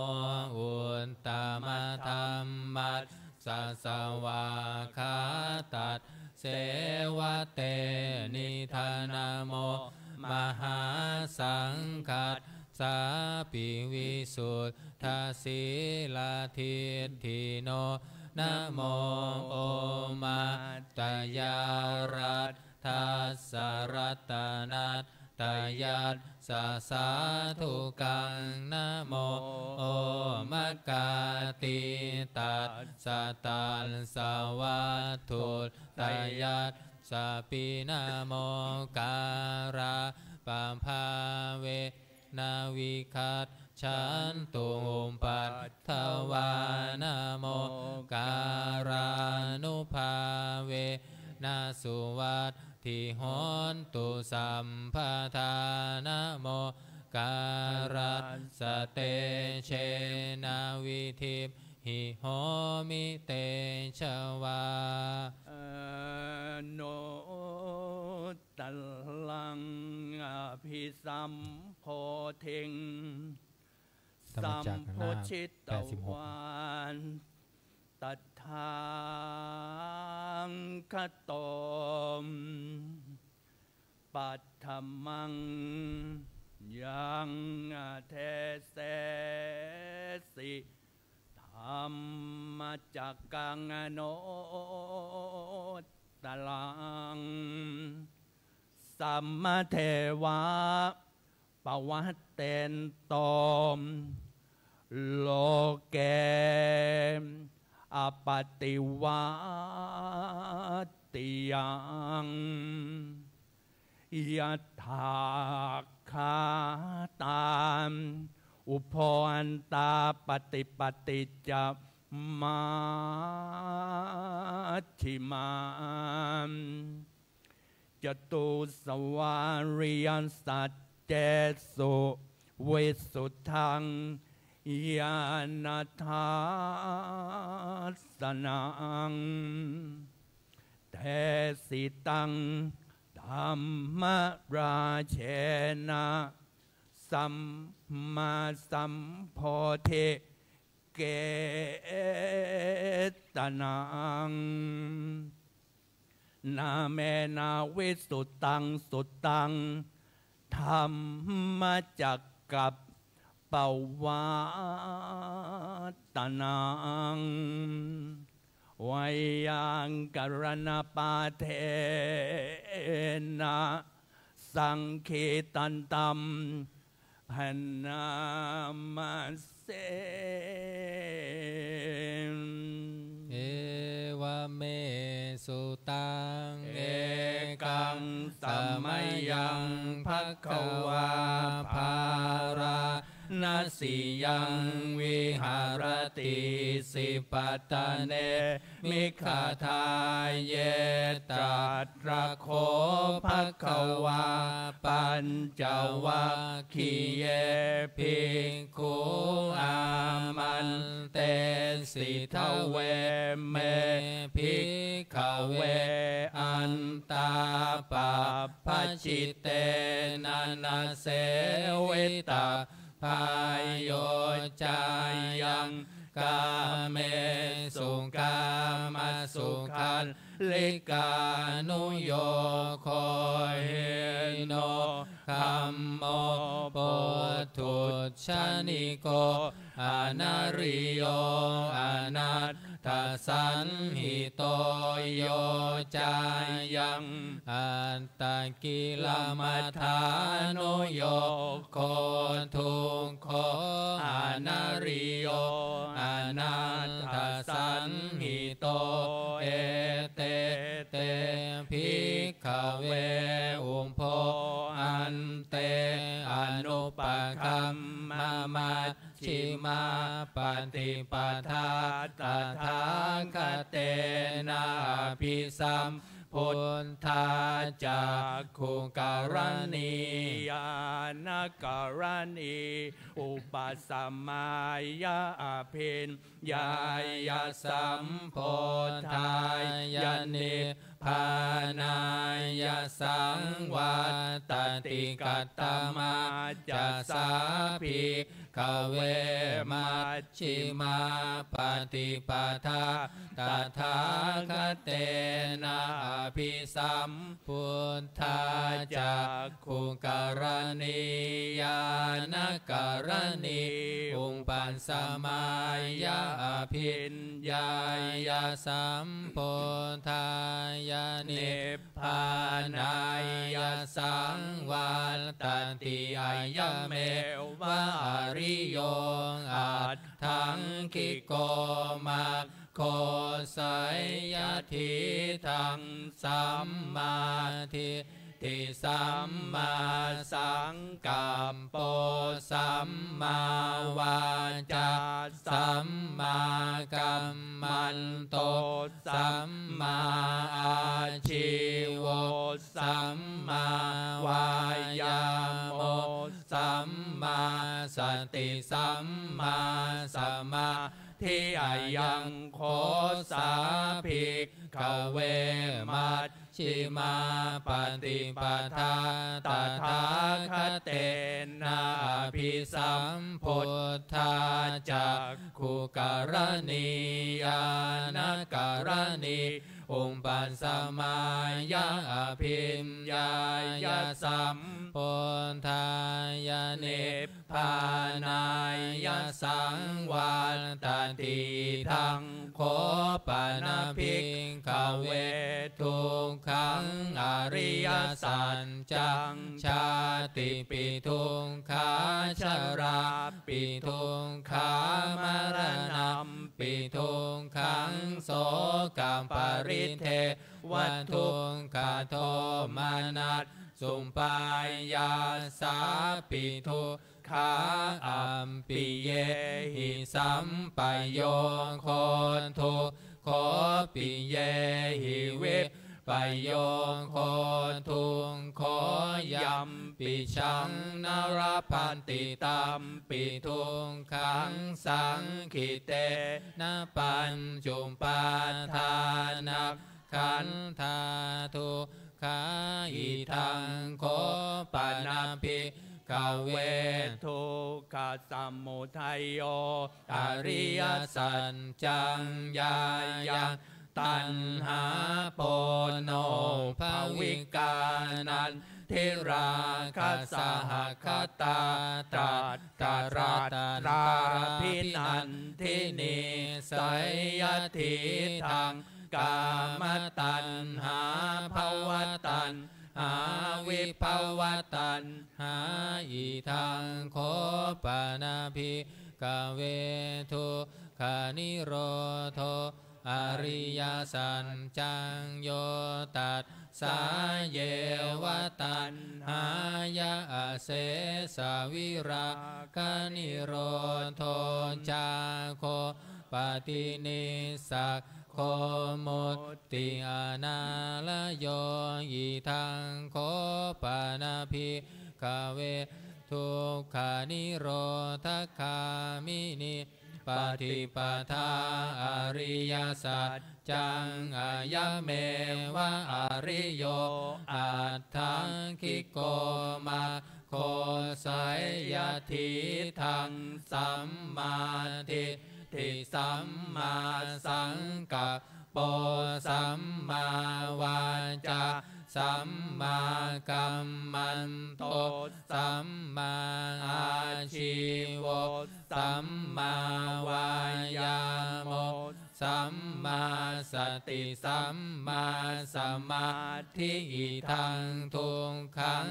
uttamadhammassa svākkhātasseva tenidha. Namo mahāsaṅghassāpi visuddhasīladiṭṭhino. Namo omātyāraddhassa ratanattayassa sādhukaṃ. Namo omakātītassa tassa vatthuttayassapi. Namokārappabhāvena vigacchantu upaddavā. Namokārānubhāvena suvatthi hontu sabbadā. Namokārassa tejena vidhimhi homi tejavā. Anuttaraṃ abhisambodhiṃ ธรรมจักรหน้าแปดสิบหก sammojjhitvā tathāgato paṭhamaṃ yaṃ desesi dhammacakkaṃ anuttaraṃ, sabbe devā pavattento loke appaṭivattiyaṃ. Yatthākkhātā ubho antā paṭipatti ca majjhimā, catusvāriyasaccesu visuddhaṃ ñāṇadassanaṃ, desitaṃ dhammarājena sammāsambodhicetanāṃ, nāmena visuddhaṃ suttaṃ dhammacakkappavattanaṃ, veyyākaraṇapāṭhena saṅgītantam bhaṇāma se. Evamesutaṃ. Ekaṃ samayaṃ bhagavā bārāṇasiyaṃ viharati isipatane migadāye. Tatra kho bhagavā pañcavaggiye bhikkhu āmantesi: Dveme, bhikkhave, antā pabbajitena na sevita bba. Yo cāyaṃ kāmesu kāmasukhallikānuyogo hīno gammo pothujjaniko anariyo anat aṭṭhasañhito, yo cāyaṃ attakilamathānuyogo, dukkho anariyo anatthasañhito, ete te bhikkhave ubho ante anupagamma majjhimā paṭipadā tathāgatena abhisambuddhā cakkhukaraṇī ñāṇakaraṇī upasamāya abhiññāya sambodhāya nibbānāya saṃvattati. Katamā ca sā bhikkhave majjhimā paṭipadā tathāgatena abhisambuddhā cakkhukaraṇī ñāṇakaraṇī upasamāya abhiññāya sambodhāya nibbānāya saṃvattati. Ayameva ariyo aṭṭhaṅgiko maggo, seyyathīdaṃ: sammādiṭṭhi sammāsaṅkappo sammāvācā sammākammanto sammāājīvo sammāvāyāmo sammāsati sammāsamādhi. Ayaṃ kho sā bhikkhave majjhimā paṭipadā tathāgatena abhisambuddhā cakkhukaraṇī ñāṇakaraṇī upasamāya abhiññāya sambodhāya nibbānāya saṃvattati. Idaṃ kho pana bhikkhave dukkhaṃ ariyasaccaṃ: jātipi dukkhā jarāpi dukkhā maraṇampi dukkhaṃ sokaparidevadukkhadomanassupāyāsāpi dukkhā appiyehi sampayogo dukkho piyehi vippayogo dukkho yampicchaṃ na labhati tampi dukkhaṃ saṅkhittena pañcupādānakkhandhā dukkhā. Idaṃ kho pana bhikkhave dukkhasamudayo ariyasaccaṃ: yāyaṃ taṇhā ponobbhavikā nandirāgasahagatā tatra tatrābhinandinī, seyyathīdaṃ: kāmataṇhā bhavataṇhā vibhavataṇhā. Idaṃ kho pana bhikkhave dukkhanirodho ariyasaccaṃ: yo tassāyeva taṇhāya asesavirāganirodho cāgo paṭinissaggo mutti anālayo. Idaṃ kho pana bhikkhave dukkhanirodhagāminī paṭipadā ariyasaccaṃ: ayameva ariyo aṭṭhaṅgiko maggo, seyyathīdaṃ: sammādiṭṭhi sammāsaṅkappo sammāvācā sammākammanto sammāājīvo sammāvāyāmo sammāsati sammāsamādhi. Idaṃ dukkhaṃ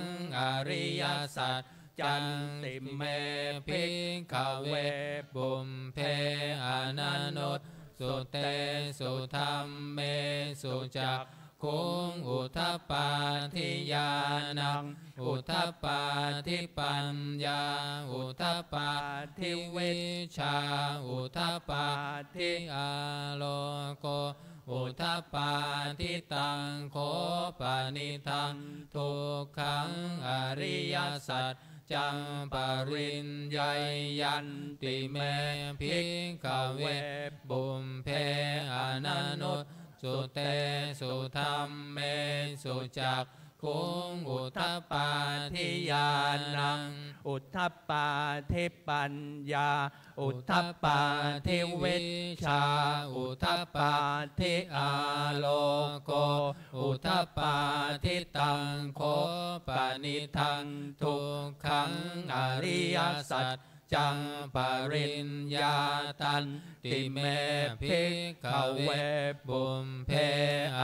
ariyasaccanti me bhikkhave pubbe ananussutesu dhammesu cak khuṃ udapādi ñāṇaṃ udapādi paññā udapādi vijjā udapādi āloko udapādi. Taṃ kho panidaṃ dukkhaṃ ariyasaccaṃ pariññeyyanti me bhikkhave pubbe ananus sutesu dhammesu cakkhung udapādi ñāṇaṃ udapādi paññā udapādi vijjā udapādi āloko udapādi. Taṃ kho panidaṃ dukkhaṃ ariyasaccaṃ pariññātanti me bhikkhave pubbe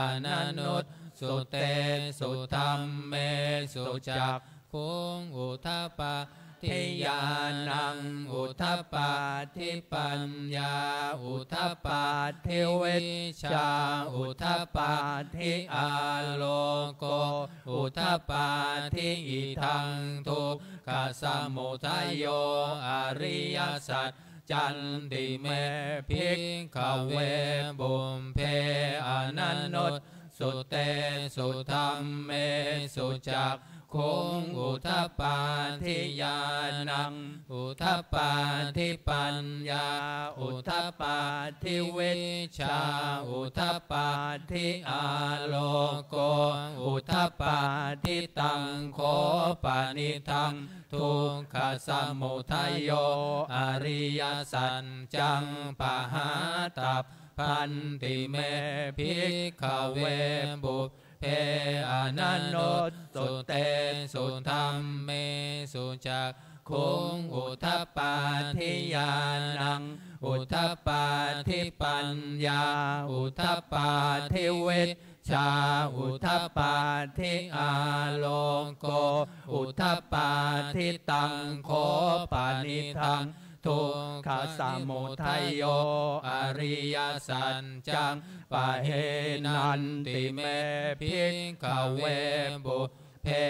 ananussutesu dhammesu cakkhung udapādi ñāṇaṃ udapādi paññā udapādi vijjā udapādi āloko udapādi. Idaṃ dukkhasamudayo ariyasaccanti me bhikkhave pubbe ananussutesu dhammesu cakkhung udapādi ñāṇaṃ udapādi paññā udapādi vijjā udapādi āloko udapādi. Taṃ kho panidaṃ dukkhasamudayo ariyasaccaṃ pahātabbanti me bhikkhave pubbe ananussutesu dhammesu cakkhung udapādi ñāṇaṃ udapādi paññā udapādi vijjā udapādi āloko udapādi. Taṃ kho panidaṃ dukkhasamudayo ariyasaccaṃ pahīnanti me bhikkhave pubbe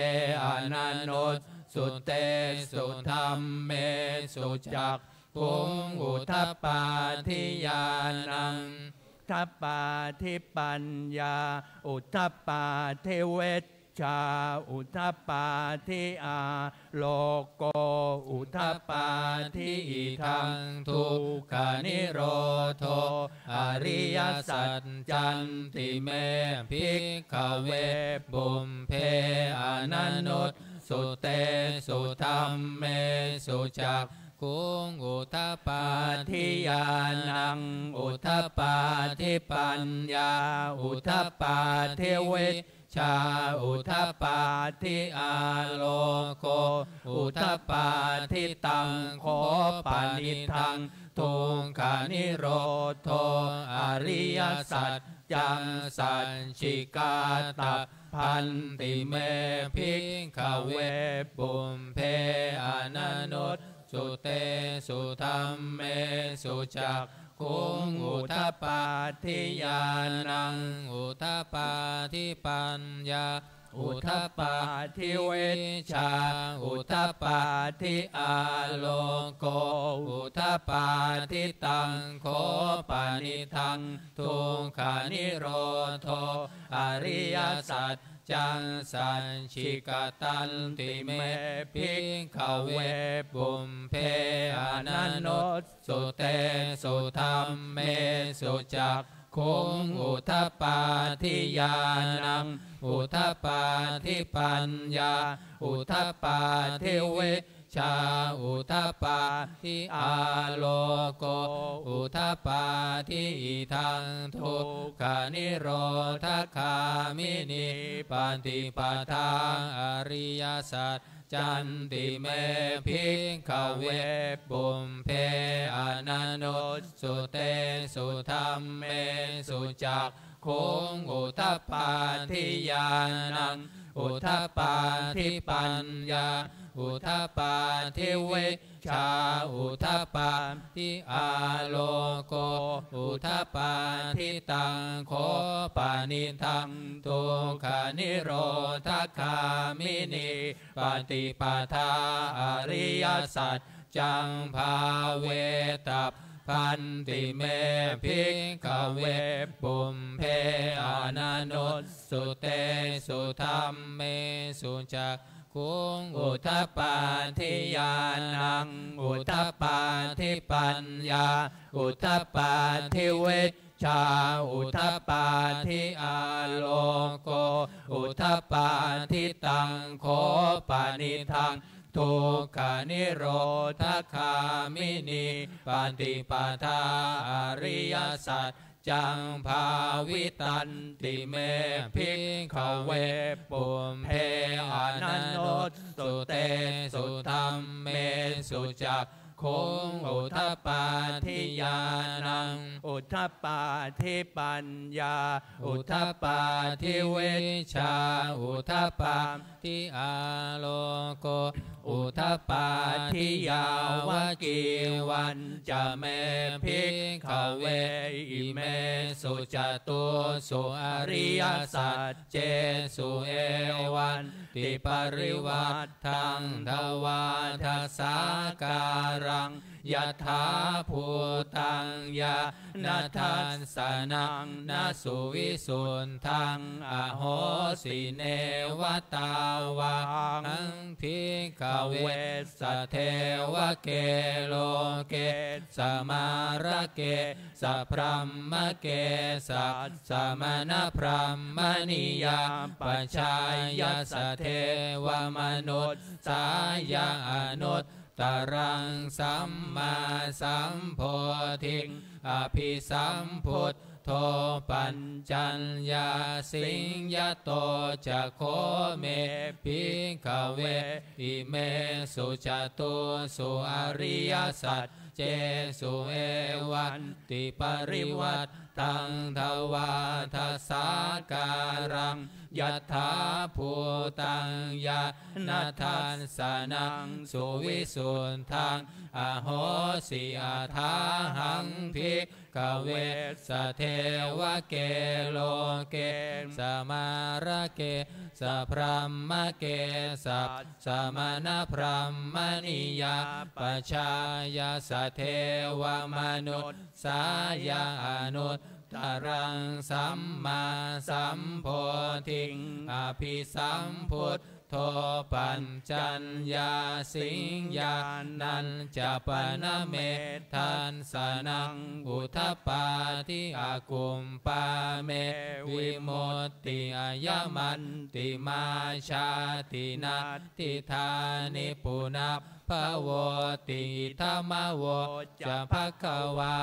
ananussutesu dhammesu cakkhung udapādi ñāṇaṃ udapādi paññā udapādi vijjā udapādi āloko udapādi. Idaṃ dukkhanirodho ariyasaccanti me bhikkhave pubbe ananussutesu dhammesu cakkhung udapādi ñāṇaṃ udapādi paññā udapādi vijjā udapādi āloko udapādi. Taṃ kho panidaṃ dukkhanirodho ariyasaccaṃ sacchikatabbanti me bhikkhave pubbe ananussutesu dhammesu cak khuṃ udapādi ñāṇaṃ udapādi paññā udapādi vijjā udapādi āloko udapādi. Taṃ kho panidaṃ dukkhanirodho ariyasaccaṃ sacchikatanti me bhikkhave pubbe ananus sutesu dhammesu cakkhuṃ udapādi ñāṇaṃ udapādi paññā udapādi vijjā udapādi āloko udapādi. Idaṃ dukkhanirodhagāminī paṭipadā ariyasacca Yanti me bhikkhave pubbe ananussutesu dhammesu cakkhuṃ udapādi ñāṇaṃ udapādi paññā udapādi vijjā udapādi āloko udapādi. Taṃ kho panidaṃ dukkhanirodhagāminī paṭipadā ariyasaccaṃ bhāvetabbanti me bhikkhave pubbe ananussutesu dhammesu cakkhuṃ udapādi ñāṇaṃ udapādi paññā udapādi vijjā udapādi āloko udapādi. Taṃ kho panidaṃ dukkhanirodhagāminī paṭipadā ariyasaccaṃ bhāvitanti me bhikkhave pubbe ananussutesu dhammesu cakkhuṃ udapādi ñāṇaṃ udapādi paññā udapādi vijjā udapādi āloko udapādi. Yāvakīvañca me bhikkhave imesu catūsu ariyasaccesu evantiparivaṭṭaṃ dvādasākāraṃ yathābhūtaṃ ñāṇadassanaṃ na suvisuddhaṃ ahosi. Neva tāvāhaṃ bhikkhave sadevake loke samārake sabrahmake sassamaṇabrāhmaṇiyā pajāya sadevamanussāya anuttaraṃ sammāsambodhiṃ abhisambuddho paccaññāsiṃ. Yato ca kho me bhikkhave imesu catūsu ariyasaccesu evantiparivaṭṭaṃ dvādasākāraṃ yathābhūtaṃ ñāṇadassanaṃ suvisuddhaṃ ahosi. Athāhaṃ bhikkhave sadevake loke samārake sabrahmake sassamaṇabrāhmaṇiyā pajāya sadevamanussāya anuttaraṃ sammāsambodhiṃ abhisambuddho paccaññāsiṃ. Ñāṇañca pana me dassanaṃ udapādi. Akuppā me vimutti ayamantimā jāti natthidāni punabbhavoti. Idamavoca bhagavā.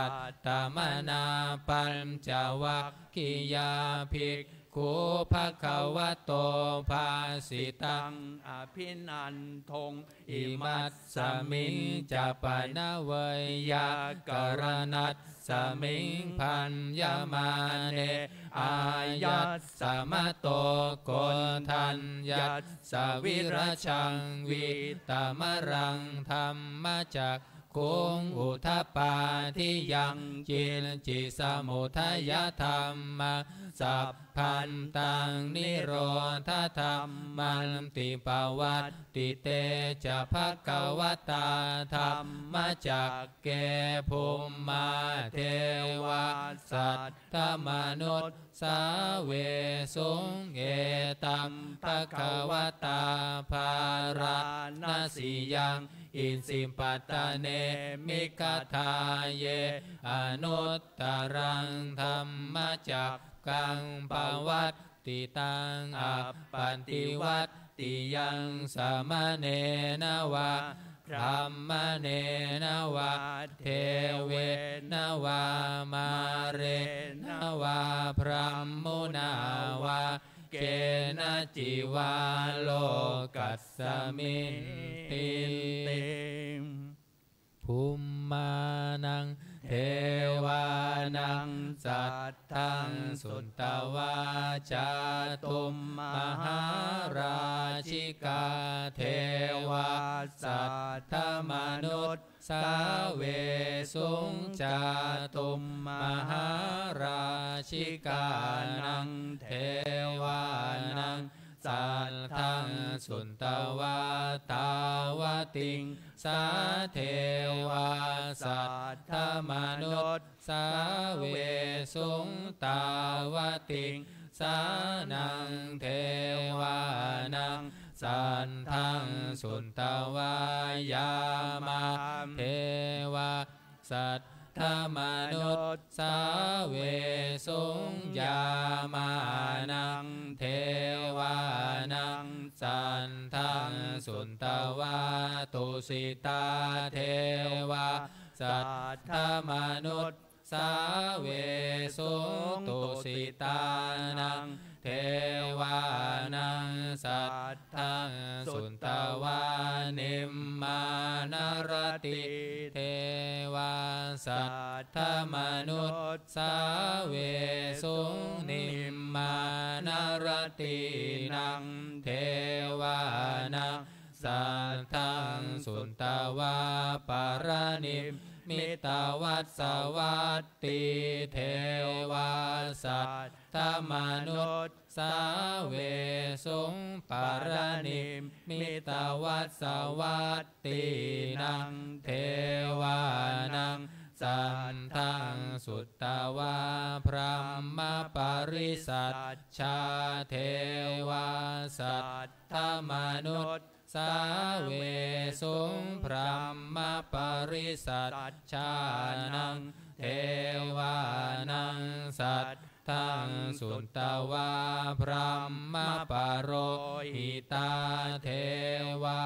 Attamanā pañcavaggiyā bhikkhū bhagavato bhāsitaṃ abhinanduṃ. Imasmiñca pana veyyākaraṇasmiṃ bhaññamāne āyasmato Koṇḍaññassa virajaṃ vītamalaṃ dhammacakkhuṃ udapādi. Yaṅkiñci samudayadhammaṃ sabbantaṃ nirodhadhammanti. Pavattite ca bhagavatā dhammacakke bhummā devā saddamanussāvesuṃ. Etaṃ bhagavatā bārāṇasiyaṃ isipatane migadāye anuttaraṃ dhammacakkaṃ pavattitaṃ appaṭivattiyaṃ samaṇena vā brāhmaṇena vā devena vā mārena vā brahmunā vā kenaci vā loka Tasminti bhummānaṃ devānaṃ saddaṃ sutvā, cātummahārājikā devā saddamanussāvesuṃ. Cātummahārājikānaṃ devānaṃ saddaṃ sutvā, tāvatiṃsā devā saddamanussāvesuṃ. Tāvatiṃsānaṃ devānaṃ saddaṃ sutvā, yāmā devā saddamanussāvesuṃ. Yāmānaṃ devānaṃ saddaṃ sutvā, tusitā devā saddamanussāvesuṃ. Tusitānaṃ devānaṃ saddaṃ sutvā, nimmānaratī devā saddamanussāvesuṃ. Nimmānaratīnaṃ devānaṃ saddaṃ sutvā, paranimmitavasavattī devā saddamanussāvesuṃ. Paranimmitavasavattī naṃ devānaṃ saddaṃ sutvā, brahmapārisajjā devā saddamanussāvesuṃ. Brahmapārisajjānaṃ devānaṃ saddaṃ sutvā, brahmapurohitā devā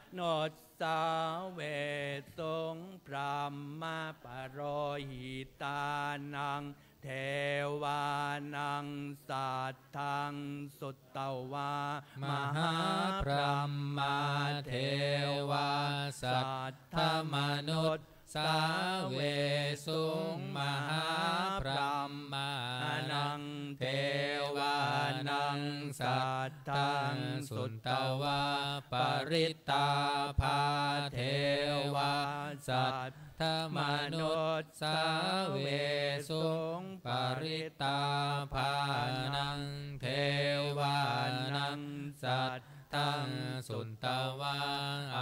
manussāvesuṃ. Brahmapurohitānaṃ devānaṃ saddaṃ sutvā, mahābrahmā devā saddamanussāvesuṃ. Mahābrahmānaṃ devānaṃ saddaṃ sutvā, parittābhā devā saddamanussāvesuṃ. Parittābhānaṃ devānaṃ saddaṃ sutvā,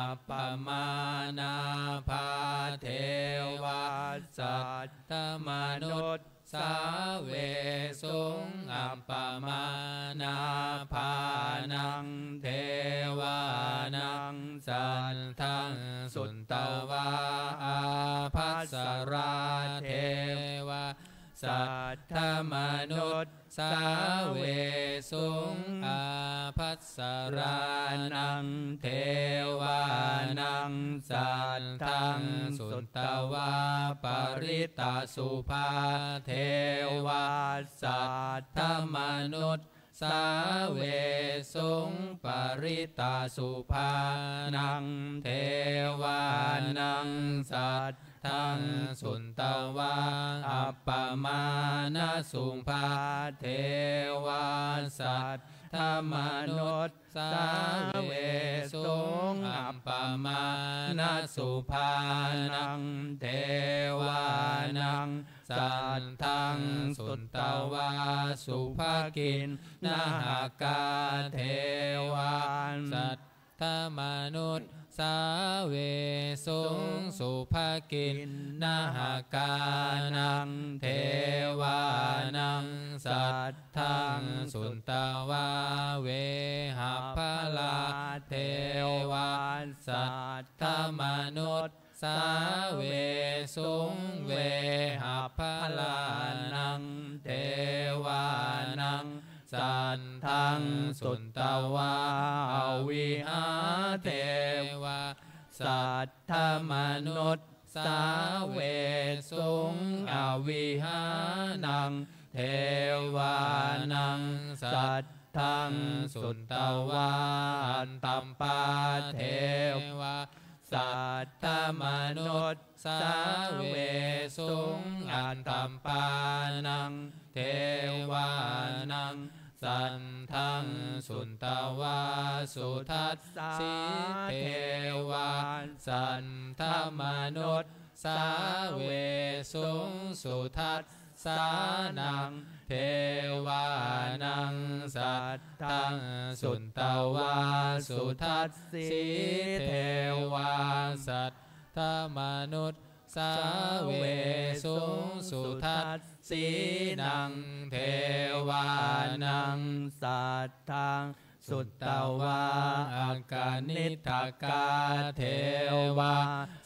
appamāṇābhā devā saddamanussāvesuṃ. Appamāṇābhānaṃ devānaṃ saddaṃ sutvā, ābhassarā devā saddamanussāvesuṃ. Ābhassarānaṃ devānaṃ saddaṃ sutvā, parittasubhā devā saddamanussāvesuṃ. Parittasubhānaṃ devānaṃ saddaṃ sutvā, appamāṇasubhā devā saddamanussāvesuṃ. Appamāṇasubhānaṃ devānaṃ saddaṃ sutvā, subhakiṇhakā devā saddamanussāvesuṃ. Subhakiṇhakānaṃ devānaṃ saddaṃ sutvā, vehapphalā devā saddamanussāvesuṃ. Vehapphalānaṃ devānaṃ saddaṃ sutvā, avihā devā saddamanussāvesuṃ. Avihānaṃ devānaṃ saddaṃ saddhaṃ sutvā, atappā devā saddamanussāvesuṃ. Atappānaṃ devānaṃ saddaṃ sutvā, sudassī devā saddamanussāvesuṃ. Sudassānaṃ devānaṃ saddaṃ sutvā, sudassī devā saddamanussāvesuṃ. Sudassīnaṃ devānaṃ saddaṃ sutvā, akaniṭṭhakā devā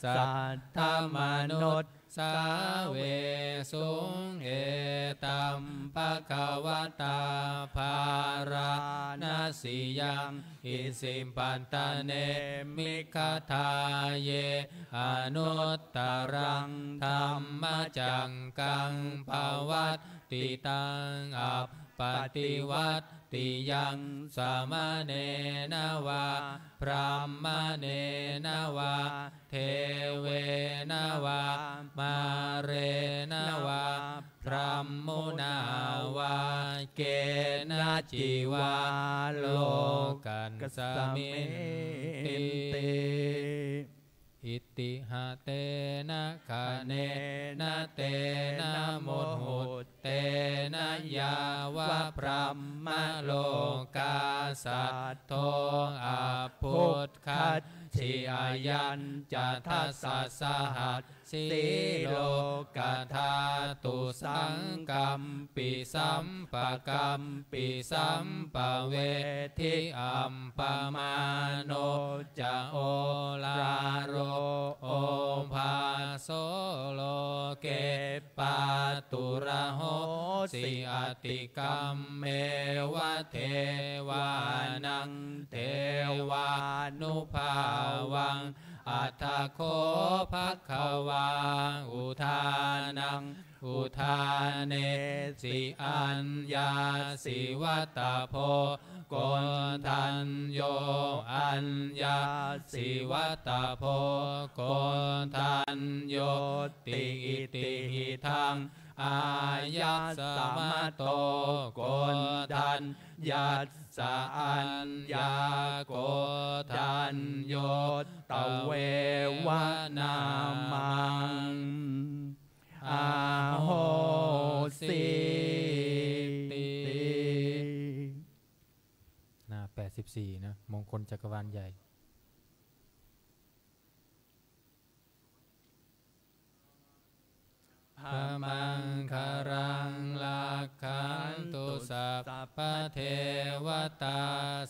saddamanussāvesuṃ. Etaṃ bhagavatā bārāṇasiyaṃ isipatane migadāye anuttaraṃ dhammacakkaṃ pavattitaṃ appaṭivattiyaṃ samaṇena vā brāhmaṇena vā devena vā mārena vā brahmunā vā kenaci vā lokasminti. Itiha tena khaṇena tena muhuttena yāva brahmalokā saddo abbhuggacchi. Ayañca dasasahassī lokadhātu saṅkampi sampakampi sampavedhi. Appamāṇo ca oḷāro obhāso loke pāturahosi atikkammeva devānaṃ devānubhāvaṃ. Atha kho bhagavā udānaṃ udānesi: Aññāsi vata bho Koṇḍañño, aññāsi vata bho Koṇḍaññoti. Itihidaṃ āyasmato Koṇḍaññassa aññākoṇḍaññotveva nāmaṃ ahosīti. หน้า แปดสิบสี่ นะ มงคลจักรวาลใหญ่ Bhavamaṅgalaṃ rakkhantu sabbadevatā,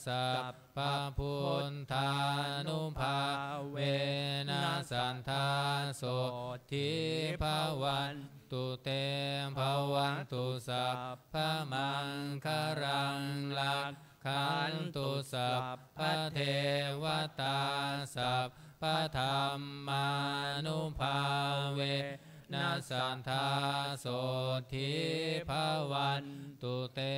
sabbabuddhānubhāvena sadā sotthī bhavantu te. Bhavatu sabbamaṅgalaṃ, rakkhantu sabbadevatā, sabbadhammānubhāvena sadā sotthī bhavantu te.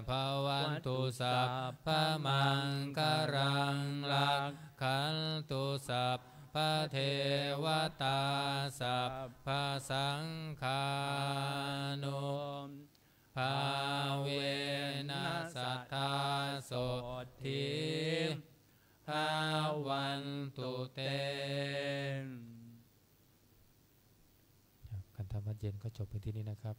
Bhavatu sabbamaṅgalaṃ, rakkhantu sabbadevatā, sabbasaṅghānu bhāvena sadā sotthī bhavantu te. ครับ การทำวัตรเย็นก็จบเพียงที่นี่นะครับ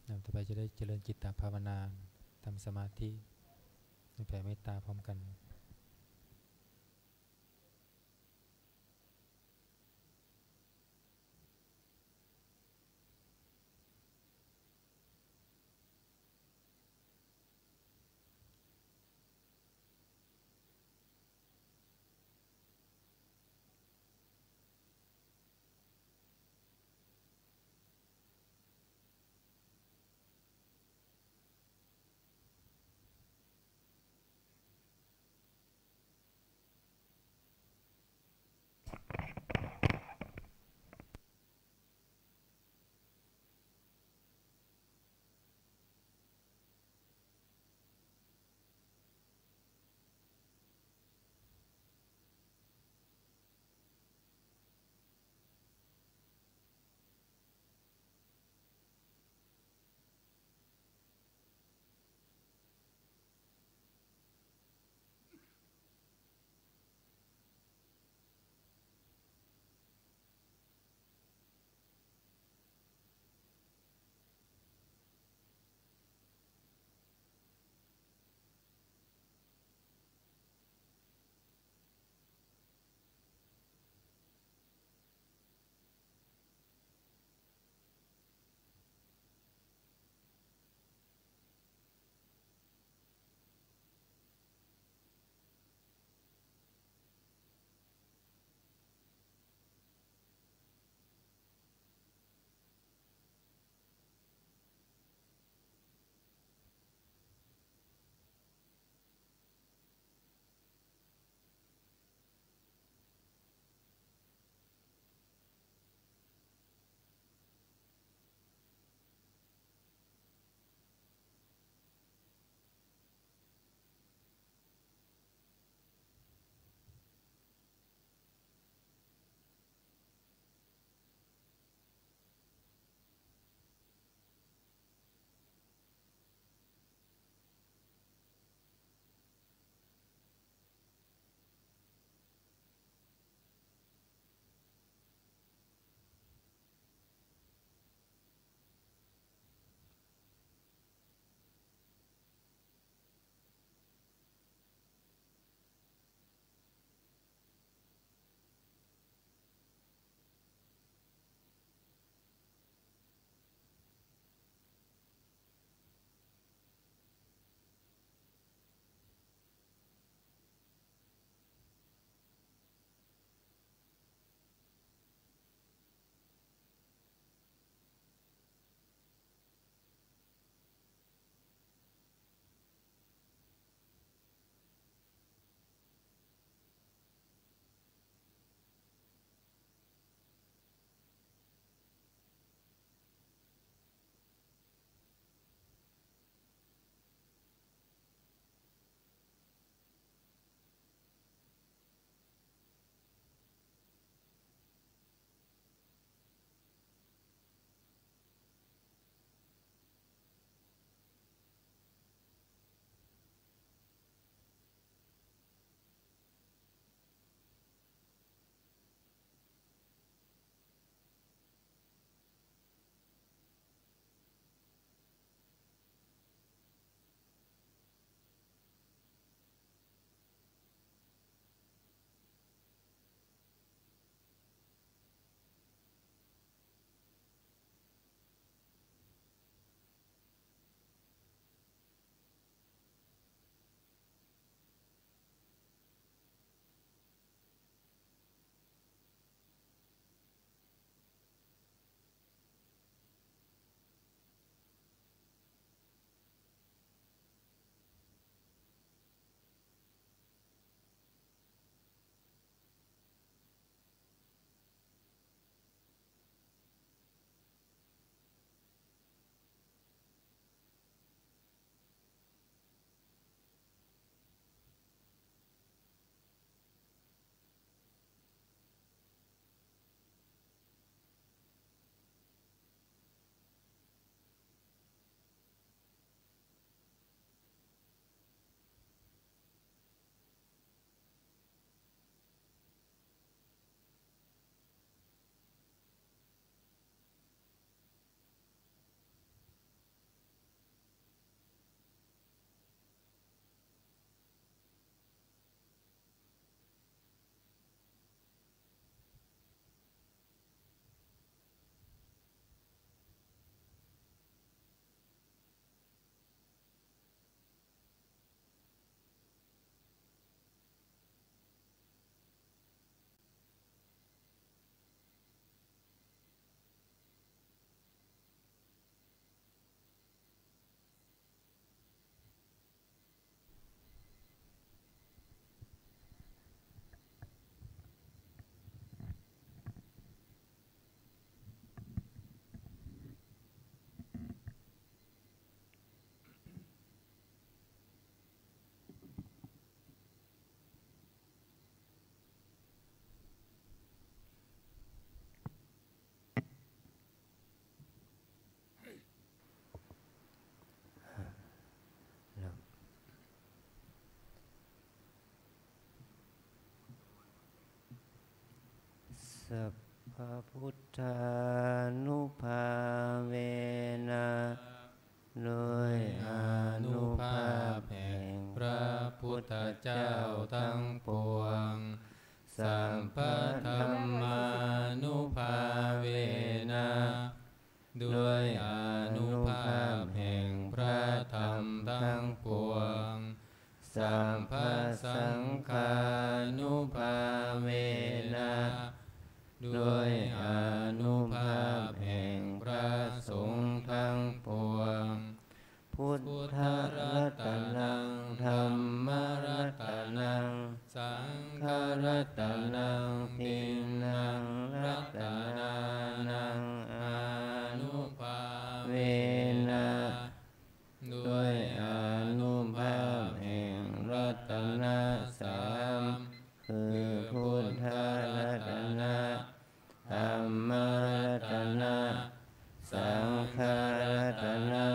นะ ต่อไปจะได้เจริญจิตตภาวนา ทำสมาธิ แผ่เมตตาพร้อมกัน Sabbabuddhānubhāvena ด้วยอานุภาพแห่งพระพุทธเจ้าทั้งปวง Sabbadhammānubhāvena ด้วยอานุภาพแห่งพระธรรมทั้งปวง Sabbasaṅghānubhāvena ด้วยอานุภาพแห่งพระสงฆ์ทั้งปวง Buddharatanaṃ dhammaratanaṃ saṅgharatanaṃ tiṇṇaṃ ratanānaṃ ānubhāvena ด้วยอานุภาพแห่งรัตนะสาม คือพุทธรัตนะ ธัมมรัตนะ สังฆรัตนะ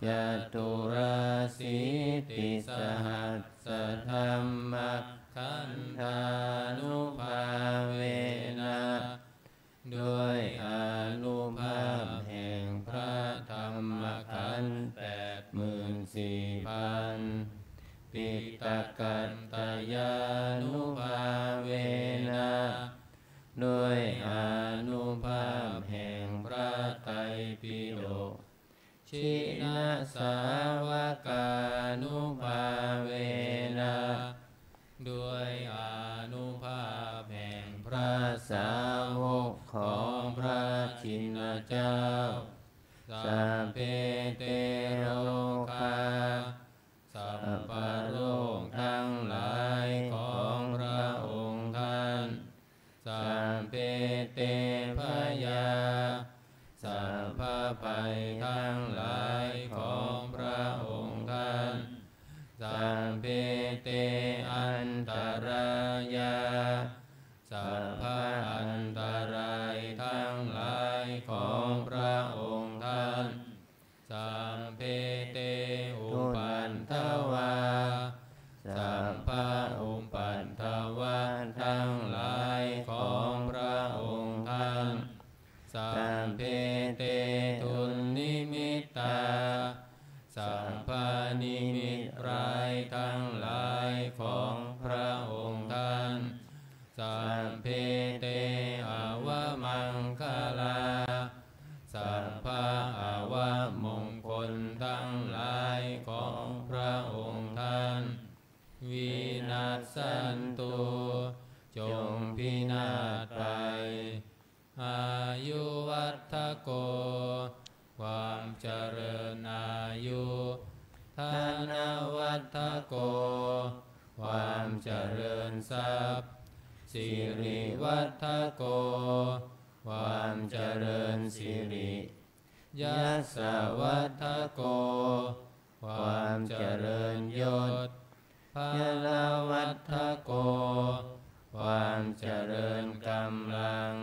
caturāsītisahassadhammakkhandhānubhāvena ด้วยอานุภาพแห่งพระธรรมขันธ์แปดหมื่นสี่พัน piṭakattayānubhāvena ด้วยอานุภาพแห่งพระไตรปิฎก jinasāvakānubhāvena ด้วยอานุภาพแห่งพระสาวกของพระชินเจ้า sabbe te rogā สัพพโรคทั้งหลายของพระองค์ท่าน sabbe te bhayā สัพพภัยทั้งหลายของพระองค์ท่าน sabbe te antarāyā สัพพอันตรายทั้งหลายของพระองค์ท่าน sabbe te upaddavā สัพพอุปัทวะทั้งหลายของพระองค์ท่าน sabbe te dunnimittā สัพพนิมิตร้ายทั้งหลายของพระองค์ท่าน sabbe te avamaṅgalā สัพพอวมงคลทั้งหลายของพระองค์ท่าน vinassantu จงพินาศไป āyuvaḍḍhako ความเจริญอายุ dhanavaḍḍhako ความเจริญทรัพย์ sirivaḍḍhako ความเจริญสิริ yasavaḍḍhako ความเจริญยศ balavaḍḍhako ความเจริญกำลัง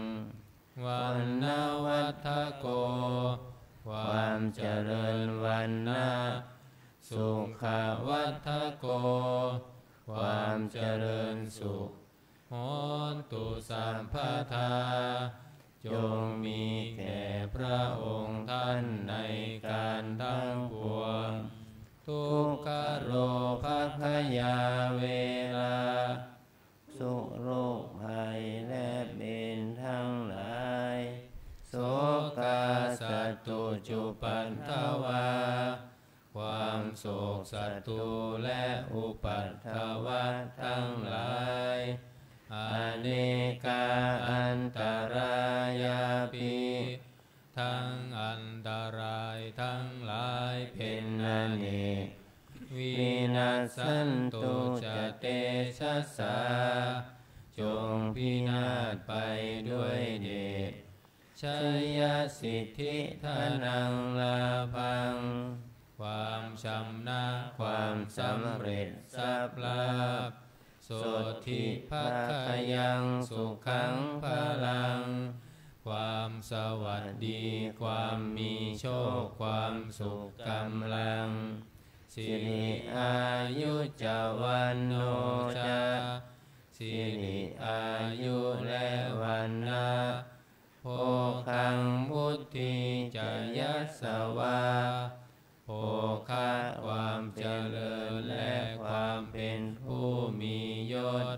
vaṇṇavaḍḍhako ความเจริญวรรณะ sukhavaḍḍhako ความเจริญสุข hontu sabbadā จงมีแก่พระองค์ท่านในการทั้งปวง dukkharogabhayā verā ทุกข์โรคภัยและเวรทั้งหลาย sokā sattu cupaddavā ความโศกศัตรูและอุปัทวะทั้งหลาย anekā antarāyāpi ทั้งอันตรายทั้งหลายเป็นอเนก vinassantu ca tejasā จงพินาศไปด้วยเดช jayasiddhi dhanaṃ lābhaṃ ความชำนะความสำเร็จทรัพย์ลาภ sotthi bhāgyaṃ sukhaṃ balaṃ ความสวัสดี ความมีโชค ความสุข กำลัง siri āyu ca vaṇṇo ca สิริอายุและวร ณะ bhogaṃ vuḍḍhī ca yasavā, โภคะ ความเจริญและความเป็นผู้มียศ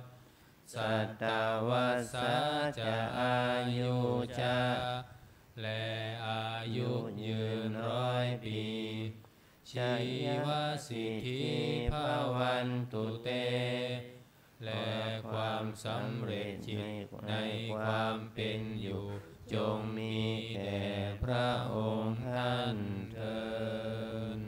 satavassā ca āyū ca และอายุยืนร้อยปี jīvasiddhī bhavantu te และความสำเร็จจิตในความเป็นอยู่ จงมีแด่พระองค์ท่านเทอญ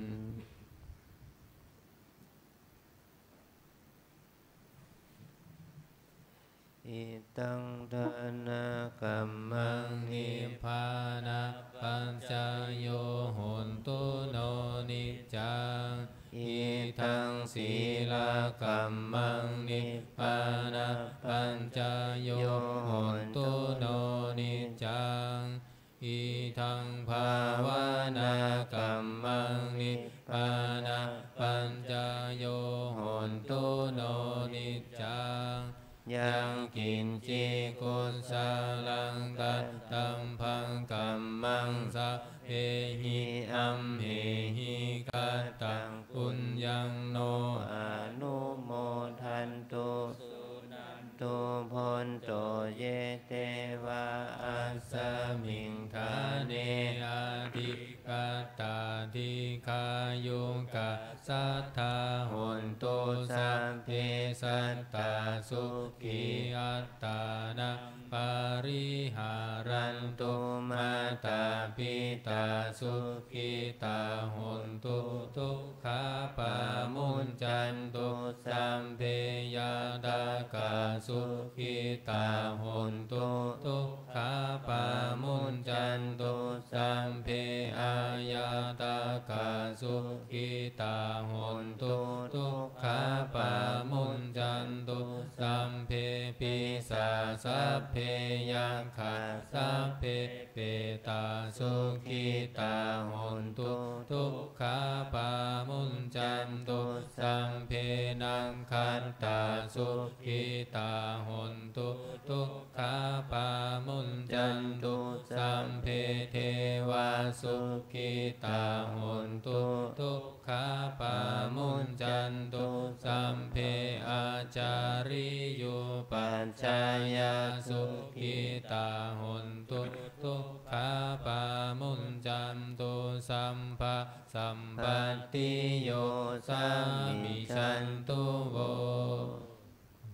Idaṃ dānakammaṃ nibbānapaccayo hotu no niccaṃ. Idaṃ sīlakammaṃ nibbānapaccayo hotu no niccaṃ. Idaṃ bhāvanākammaṃ nibbānapaccayo hotu no niccaṃ. Yaṃ kiñci kusalaṃ kattabbaṃ kammaṃ sabbehi amhehi kataṃ puññaṃ no anumodantu. Suṇantu bhonto ye devā asmiṃ ṭhāne adhigatā dīghāyukā sadā hontu sabbe sattā sukhī attānaṃ pariharantu. Mātā pitā sukhitā hontu dukkhā pamuñcantu. Sabbe ñātakā sukhitā hontu dukkhā pamuñcantu. Sabbe aññātakā sukhitā hontu dukkhā pamuñcantu. Sabbe pisā sabbe yakkhā sabbe petā sukhitā hontu dukkhā pamuñcantu. Sabbe nakkhattā sukhitā hontu dukkhā pamuñcantu. Sabbe devā sukhitā hontu dukkhā pamuñcantu. Sabbe ācariyupajjhāyā sukhitā hontu dukkhā pamuñcantu. Sabba sampattiyo samijjhantu vo.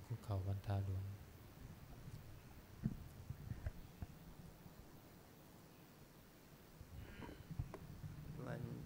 คุกเข่าวันทาหลวง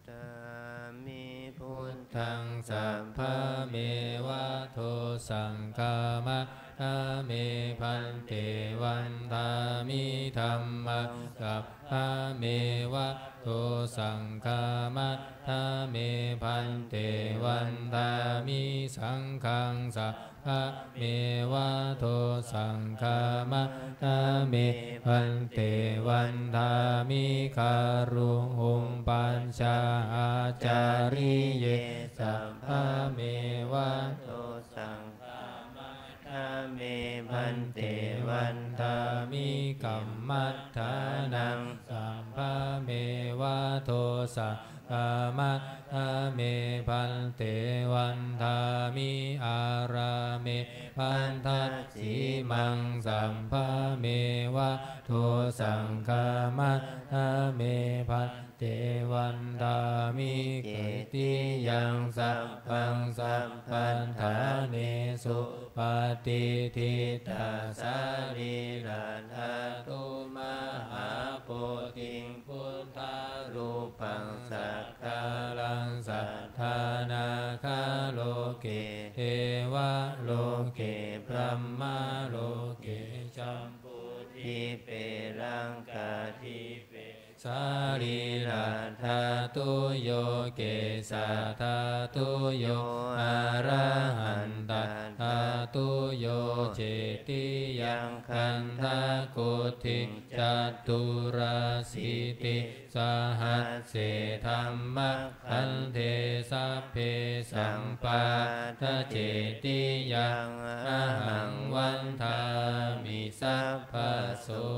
Vandāmi buddhaṃ sabbaṃ-eva dosaṃ khamatha me bhante. Vandāmi dhammaṃ sabbaṃ-eva dosaṃ khamatha me bhante. Vandāmi saṅghaṃ sabbaṃ-eva dosaṃ khamatha me bhante. Vandāmi garuṃ upajjhāyācariye sabbaṃ-eva dosaṃ khamatha me bhante. Vandāmi kammaṭṭhānaṃ sabbaṃ-eva dosaṃ khamatha me bhante. Vandāmi ārāme bhaddacīmaṃ sabbaṃ-eva dosaṃ khamatha me bhante. Vandāmi cetiyaṃ sabbaṃ sabbaṭṭhānesu patiṭṭhitā sarīradhātu mahābodhiṃ buddharūpaṃ sakkāraṃ satthā nāgā loke devā loke brahmā loke jambudīpe laṅkādīpe sarīradhātuyo kesathātuyo arahantathātuyo cetiyaṃ gan Sattakoṭiṃ caturāsītisahassadhammakkhandhe sabbe sampādacetiyaṃ ahaṃ vandāmi sabbaso.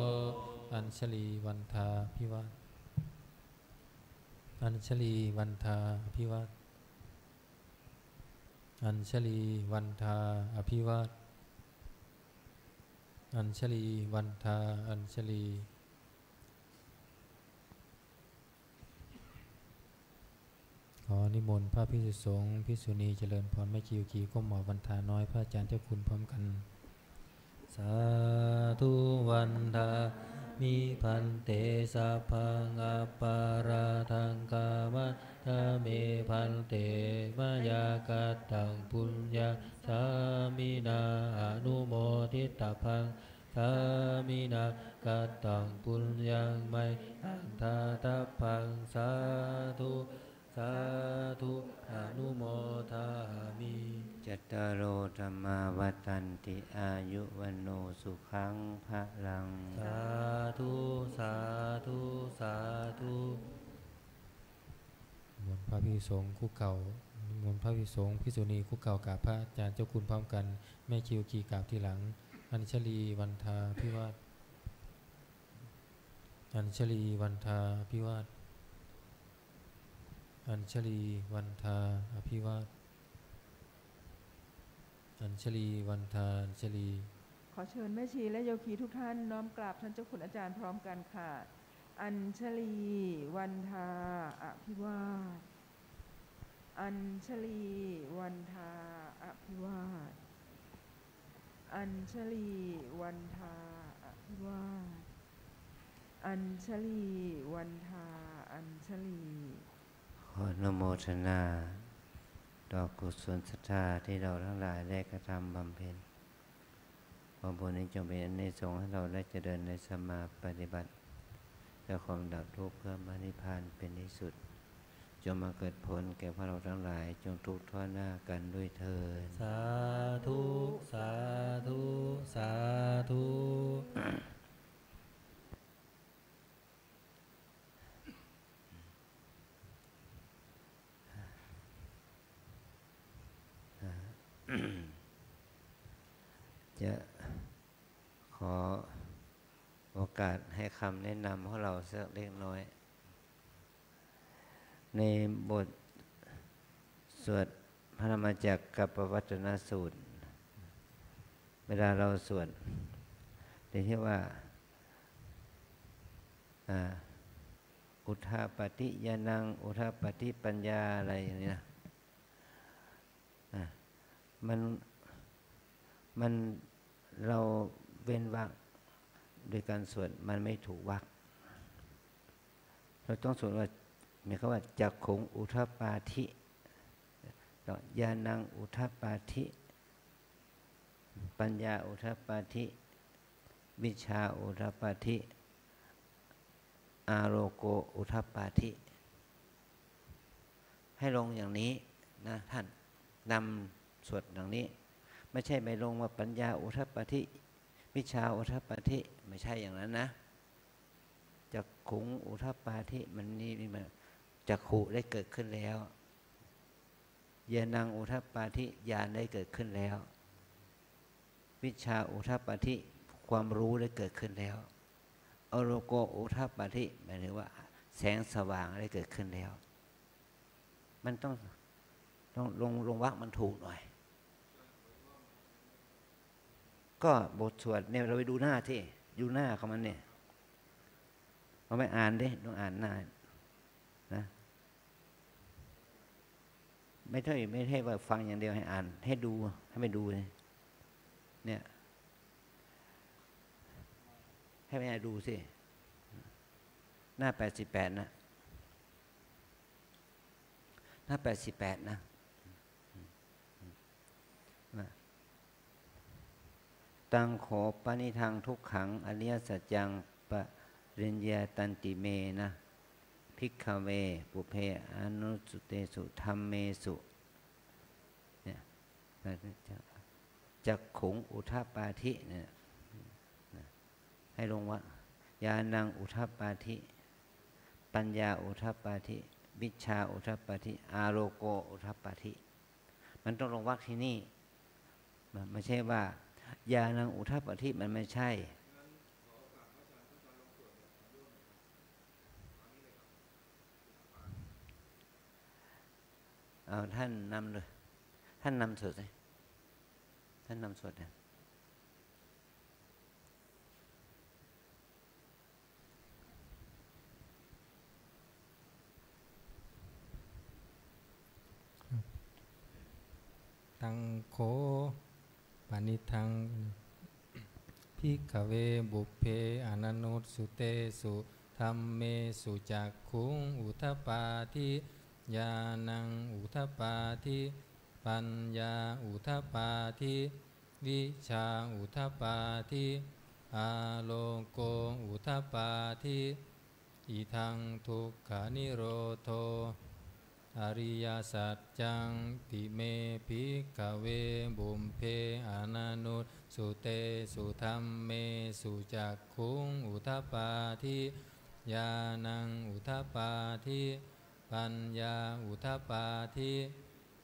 Añjalī vandā abhivā Añjalī vandā abhivā Añjalī vandā abhivā Añjalī vandā Añjalī ขอนิมนต์พระภิกษุสงฆ์ภิกษุณีเจริญพร แม่ชีอุคีก้มหมอบวันทาน้อยพระอาจารย์เจ้าคุณพร้อมกัน Sādhu vandāmi bhante sabbaṃ aparādhaṃ khamatha me bhante mayā kataṃ puññaṃ sāminā anumoditabbaṃ sāminā kataṃ puññaṃ mayhaṃ dātabbaṃ sādhu sādhu anumodāmi. Cattāro dhammā vaḍḍhanti āyu vaṇṇo sukhaṃ balaṃ. Sādhu sādhu sādhu นิมนต์พระภิกษุสงฆ์คุกเข่านิมนต์พระภิกษุสงฆ์ภิกษุณีคุกเข่ากราบพระอาจารย์เจ้าคุณพร้อมกัน แม่ชีอุคีกราบทีหลัง Añjalī vandā abhivā Añjalī vandā abhivā Añjalī vandā abhivā Añjalī vandā Añjalī ขอเชิญแม่ชีและโยคีทุกท่านน้อมกราบท่านเจ้าคุณอาจารย์พร้อมกันค่ะ Añjalī vandā abhivā Añjalī vandā abhivā Añjalī vandā abhivā Añjalī vandā Añjalī ขออนุโมทนาต่อกุศลศรัทธาที่เราทั้งหลายได้กระทำบำเพ็ญ ผลบุญนี้จงเป็นอานิสงส์ให้เราได้เจริญในสัมมาปฏิบัติ เพื่อความดับทุกข์ เพื่อพระนิพพานเป็นที่สุด จงมาเกิดผลแก่พวกเราทั้งหลาย จงทุกข์ทั่วหน้ากันด้วยเทอญ Sādhu sādhu sādhu จะขอโอกาสให้คำแนะนำพวกเราสักเล็กน้อย ในบทสวดพระธรรมจักรกัปปวัตตนสูตร เวลาเราสวดเรียกว่า อ่า udapādi ñāṇaṃ udapādi paññā อะไรอย่างนี้นะ อ่ะ มัน มัน เราเว้นวรรคโดยการสวด มันไม่ถูกวรรค เราต้องสวดว่า หมายความว่า cakkhuṃ udapādi ต่อ ñāṇaṃ udapādi paññā udapādi vijjā udapādi āloko udapādi ให้ลงอย่างนี้นะ ท่านนำสวดอย่างนี้ ไม่ใช่ไปลงว่า paññā udapādi vijjā udapādi ไม่ใช่อย่างนั้นนะ cakkhuṃ udapādi มันนี่มัน จักขุได้เกิดขึ้นแล้ว ญาณังอุทัปปาทิ ญาณได้เกิดขึ้นแล้ว วิชชาอุทัปปาทิ ความรู้ได้เกิดขึ้นแล้ว อโลโกอุทัปปาทิ หมายถึงว่าแสงสว่างได้เกิดขึ้นแล้ว มันต้อง ต้องลง ลงวรรคมันถูกหน่อย ก็บทสวดเนี่ย เราไปดูหน้าที่ ดูหน้าของมันเนี่ย เอาไปอ่านดิ ลองอ่านหน้านะ ไม่ใช่ ไม่ใช่ว่าฟังอย่างเดียว ให้อ่าน ให้ดู ให้ไปดูเลย เนี่ย ให้ไปดูสิ หน้าแปดสิบแปดนะ หน้าแปดสิบแปดนะ นะ Taṃ kho panidaṃ dukkhaṃ ariyasaccaṃ pariññātanti me na bhikkhave pubbe ananussutesu dhammesu เนี่ย cakkhuṃ udapādi เนี่ย นะ ให้ลงวรรค ญาณังอุทปาทิ ปัญญาอุทปาทิ วิชชาอุทปาทิ อาโลโกอุทปาทิ มันต้องลงวรรคที่นี่ มันไม่ใช่ว่า ญาณังอุทปาทิ มันไม่ใช่ เอาท่านนำเลย ท่านนำสวดสิ ท่านนำสวดนะ Taṃ kho panidaṃ bhikkhave pubbe ananussutesu dhammesu cakkhuṃ udapādi, ñāṇaṃ udapādi, paññā udapādi, vijjā udapādi, āloko udapādi. Idaṃ dukkhanirodho ariyasaccanti me bhikkhave pubbe ananussutesu dhammesu cakkhuṃ udapādi, ñāṇaṃ udapādi, paññā udapādi,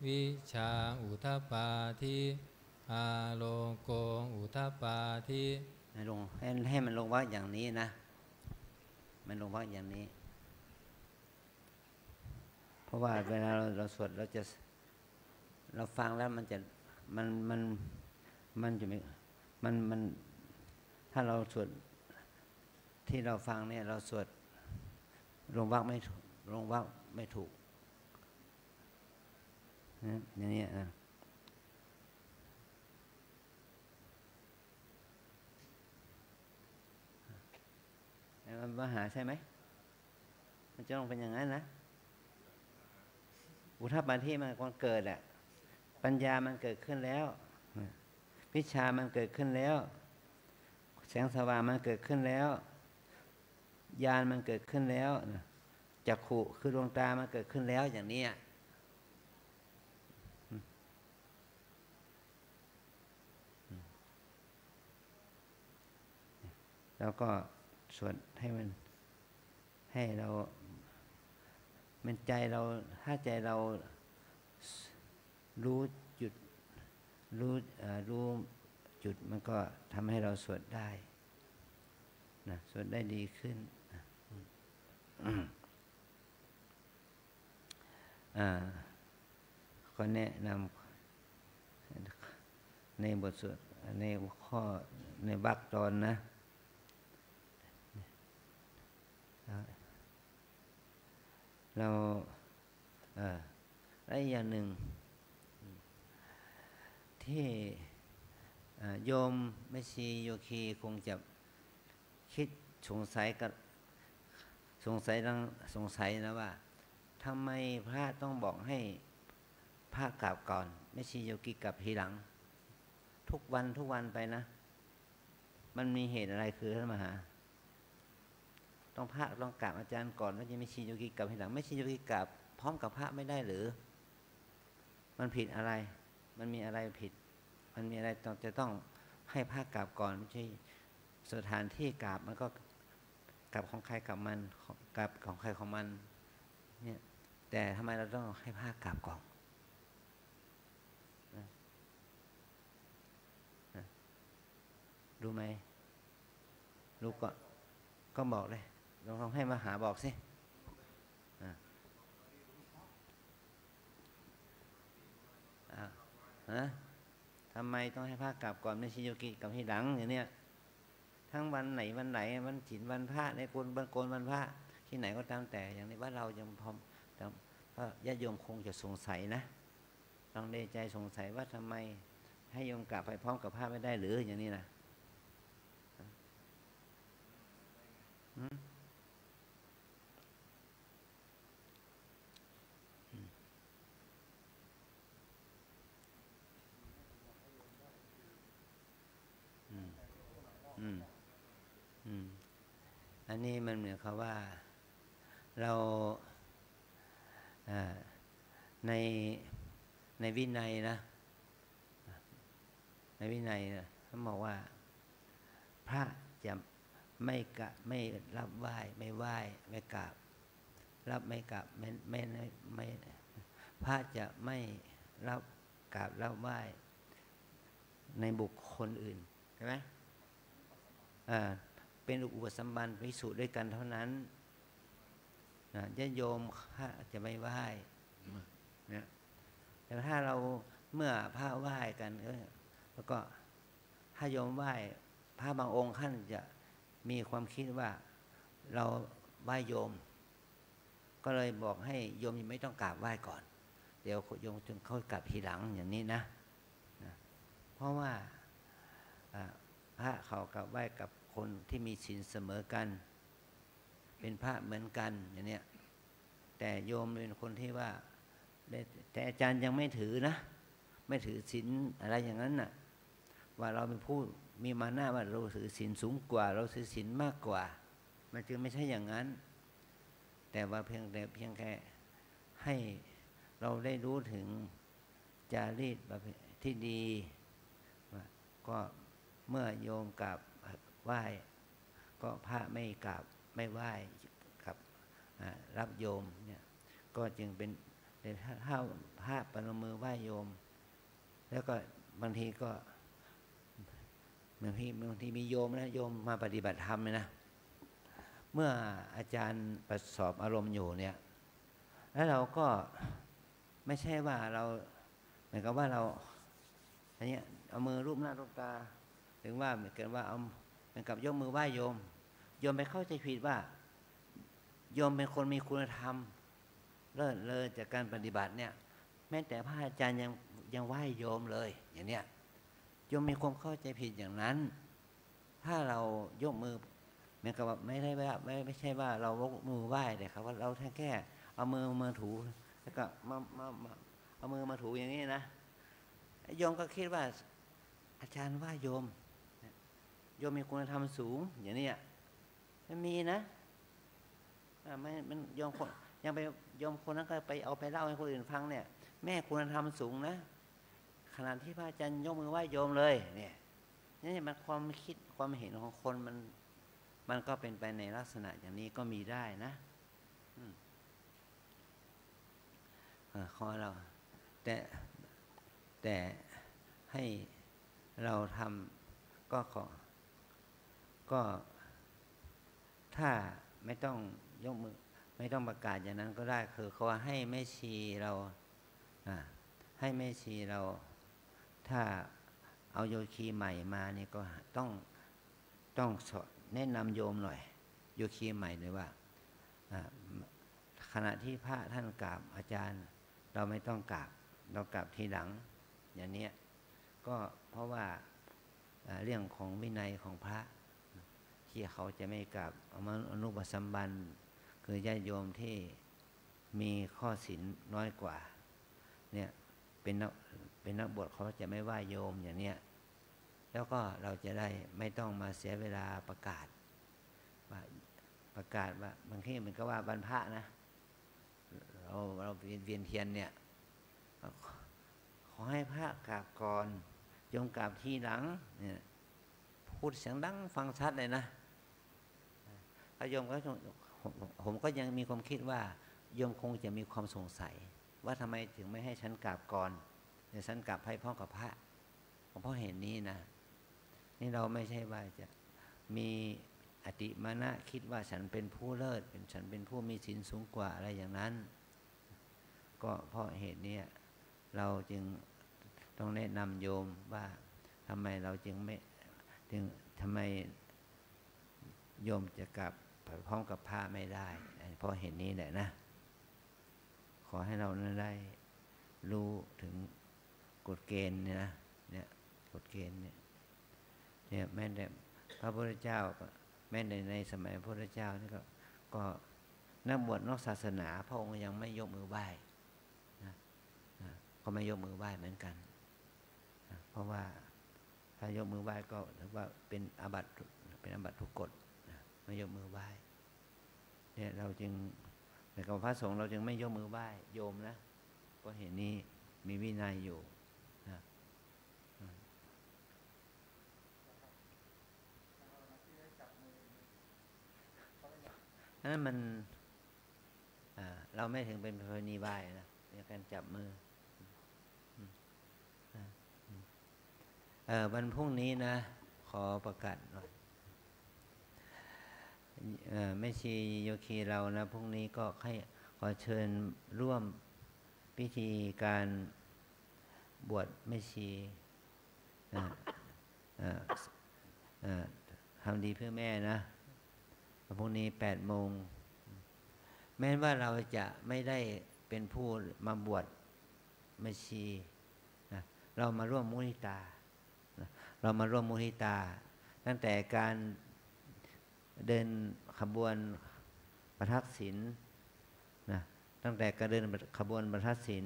vijjā udapādi, āloko udapādi. ให้ลง ให้ ให้มันลงวรรคอย่างนี้นะ มันลงวรรคอย่างนี้ เพราะว่าเวลาเรา เราสวด เราจะ เราฟังแล้วมันจะ มัน มัน มันจะไม่ มัน มัน ถ้าเราสวด ที่เราฟังเนี่ย เราสวดลงวรรคไม่ถูก ลงวรรคไม่ถูกนะ อย่างเนี้ยนะ มหาใช่ไหม มันจะต้องเป็นอย่างนั้นนะ อุทปาทิมันก่อนเกิดอะ ปัญญามันเกิดขึ้นแล้ว วิชชามันเกิดขึ้นแล้ว แสงสว่างมันเกิดขึ้นแล้ว ญาณมันเกิดขึ้นแล้วนะ จักขุคือดวงตามันเกิดขึ้นแล้ว อย่างเนี้ย อืม อืม แล้วก็สวดให้มัน ให้เรา มันใจเรา ถ้าใจเรารู้จุด รู้ เอ่อ รู้จุด มันก็ทำให้เราสวดได้นะ สวดได้ดีขึ้นนะ อืม อ่า ก็แนะนำในบทสวด ในหัวข้อ ในวรรคตอนนะ เรา เอ่อ และอีกอย่างหนึ่ง ที่ เอ่อ โยมแม่ชีโยคีคงจะคิดสงสัยกับ สงสัยดัง สงสัยนะว่า ทำไมพระต้องบอกให้พระกราบก่อน แม่ชีโยคีกราบทีหลัง ทุกวัน ทุกวันไปนะ มันมีเหตุอะไร คือท่านมหา ต้องพระต้องกราบอาจารย์ก่อน แล้วจะแม่ชีโยคีกราบทีหลัง แม่ชีโยคีกราบพร้อมกับพระไม่ได้หรือ มันผิดอะไร มันมีอะไรผิด มันมีอะไรต้อง จะต้องให้พระกราบก่อน ไม่ใช่ สถานที่กราบมันก็กราบของใครกราบมัน ของ กราบของใครของมัน เนี่ย แต่ทำไมเราต้องให้พระกราบก่อน นะ นะ รู้ไหม รู้ก็ ก็บอกเลย ลอง ลองให้มหาบอกสิ อ่ะ อ่ะ ฮะ ทำไมต้องให้พระกราบก่อน แม่ชีโยคีกราบทีหลัง อย่างเนี้ย ทั้งวันไหนวันไหน วันศีลวันพระ ในโกน วันโกนวันพระ ที่ไหนก็ตามแต่ อย่างนี้ วัดเรายังพร้อม แต่ว่าญาติโยมคงจะสงสัยนะ ลังเลใจสงสัยว่าทำไมให้โยมกราบไปพร้อมกับพระไม่ได้หรือ อย่างนี้นะ อืม อืม อืม อืม อืม อันนี้มันเหมือนกับว่าเรา อ่า ใน ในวินัยนะ ในวินัยนะ ท่านบอกว่า พระจะ ไม่กะไม่รับไหว้ ไม่ไหว้ ไม่กราบ รับไม่กราบ ไม่ไม่ไม่ไม่พระจะไม่รับกราบรับไหว้ในบุคคลอื่น ใช่ไหมอ่าเป็นอุปสัมบันภิกษุด้วยกันเท่านั้นนะญาติโยมพระจะไม่ไหว้นะแต่ถ้าเราเมื่อพระไหว้กันเออแล้วก็ถ้าโยมไหว้พระบางองค์ท่านจะมีความคิดว่าเราไหว้โยม ก็เลยบอกให้โยมยังไม่ต้องกราบไหว้ก่อน เดี๋ยวโยมจึงเข้ากราบทีหลังอย่างนี้นะนะเพราะว่าอ่าพระเขากราบไหว้กับคนที่มีศีลเสมอกัน เป็นพระเหมือนกันอย่างเนี้ยแต่โยมเป็นคนที่ว่าแต่แต่อาจารย์ยังไม่ถือนะ ไม่ถือศีลอะไรอย่างนั้นน่ะ ว่าเราเป็นผู้มีมานะว่าเราถือศีลสูงกว่า เราถือศีลมากกว่า มันจึงไม่ใช่อย่างนั้น แต่ว่าเพียงแต่เพียงแค่ให้เราได้รู้ถึงจารีตประเพที่ดีว่าก็เมื่อโยมกราบไหว้ ก็พระไม่กราบไม่ไหว้กับอ่ารับโยมเนี่ยก็จึงเป็นแต่ถ้าถ้าพระประนมมือไหว้โยม แล้วก็บางทีก็บางทีบางทีมีโยมนะโยมมาปฏิบัติธรรมเลยนะ เมื่ออาจารย์ประสอบอารมณ์อยู่เนี่ย แล้วเราก็ไม่ใช่ว่าเราเหมือนกับว่าเราอันเนี้ยเอามือลูบหน้าลูบตา หรือว่าเหมือนกันว่าเอาเหมือนกับยกมือไหว้โยม โยมไปเข้าใจผิดว่า โยมเป็นคนมีคุณธรรมเลิศเลอจากการปฏิบัติเนี่ย แม้แต่พระอาจารย์ยังยังไหว้โยมเลยอย่างเนี้ยโยมมีความเข้าใจผิดอย่างนั้น ถ้าเรายกมือเหมือนกับว่าไม่ได้ว่าไม่ไม่ใช่ว่าเรายกมือไหว้แต่ครับว่าเราแค่เอามือมาถูแล้วก็มามามาเอามือมาถูอย่างนี้นะโยมก็คิดว่าอาจารย์ไหว้โยมโยมมีคุณธรรมสูงอย่างเนี้ยมันมีนะอ่าไม่มันโยมคนยังไปโยมคนนั้นก็ไปเอาไปเล่าให้คนอื่นฟังเนี่ยแม่คุณธรรมสูงนะขณะที่พระอาจารย์ยกมือไหว้โยมเลยเนี่ย นี่มันความคิดความเห็นของคนมันมันก็เป็นไปในลักษณะอย่างนี้ก็มีได้นะอืมเอ่อขอเรา แต่แต่ให้เราทำก็ขอ ก็ถ้าไม่ต้องยกมือ ไม่ต้องประกาศอย่างนั้นก็ได้ คือเขาว่าให้แม่ชีเราอ่าให้แม่ชีเรา ถ้าเอาโยคีใหม่มานี่ก็ต้องต้องสอนแนะนำโยมหน่อย โยคีใหม่หน่อยว่าอ่าขณะที่พระท่านกราบอาจารย์ เราไม่ต้องกราบ เรากราบทีหลัง อย่างเนี้ยก็เพราะว่าอ่าเรื่องของวินัยของพระที่เขาจะไม่กราบอนุปสัมบันคือญาติโยมที่มีข้อศีลน้อยกว่าเนี่ยเป็นนักเป็นนักบวชเขาจะไม่ไหว้โยมอย่างเนี้ยแล้วก็เราจะได้ไม่ต้องมาเสียเวลาประกาศว่าประกาศว่าบางทีเหมือนกับว่าวันพระนะ เราเราเวียนเวียนเทียนเนี่ยขอให้พระกราบก่อนโยมกราบทีหลังเนี่ยพูดเสียงดังฟังชัดเลยนะแล้วโยมก็ผมผมก็ยังมีความคิดว่าโยมคงจะมีความสงสัย ว่าทำไมถึงไม่ให้ฉันกราบก่อนแต่ฉันกราบให้พร้อมกับพระเพราะเหตุนี้นะนี่เราไม่ใช่ว่าจะมีอติมานะคิดว่าฉันเป็นผู้เลิศเป็นฉันเป็นผู้มีศีลสูงกว่าอะไรอย่างนั้น ก็เพราะเหตุเนี้ยเราจึงต้องแนะนำโยมว่าทำไมเราจึงไม่จึงทำไมโยมจะกราบไปพร้อมกับพระไม่ได้ เพราะเหตุนี้แหละนะ ขอให้เรานั้นได้รู้ถึงกฎเกณฑ์เนี่ยนะเนี่ยกฎเกณฑ์เนี่ยเนี่ยแม้แต่พระพุทธเจ้าก็แม้ในในสมัยพระพุทธเจ้านี่ก็ก็นักบวชนอกศาสนาพระองค์ยังไม่ยกมือไหว้นะนะก็ไม่ยกมือไหว้เหมือนกันนะเพราะว่าถ้ายกมือไหว้ก็ถือว่าเป็นอาบัติเป็นอาบัติทุกกฎนะไม่ยกมือไหว้เนี่ยเราจึงเหมือนกับพระสงฆ์เราจึงไม่ยกมือไหว้โยมนะเพราะเหตุนี้มีวินัยอยู่นะ อันนั้นมัน อ่า เราไม่ถึงเป็นประเพณีไหว้นะ ในการจับมือ อืม อ่า อืม เอ่อ วันพรุ่งนี้นะ ขอประกาศหน่อย เอ่อ แม่ชีโยคีเรานะ พรุ่งนี้ก็ให้ ขอเชิญร่วมพิธีการบวชแม่ชีนะ เอ่อ เอ่อ ทำดีเพื่อแม่นะ พรุ่งนี้แปดโมง แม้ว่าเราจะไม่ได้เป็นผู้มาบวชแม่ชีนะ เรามาร่วมมุทิตานะ เรามาร่วมมุทิตา ตั้งแต่การเดินขบวนประทักษิณนะ ตั้งแต่การเดินขบวนประทักษิณ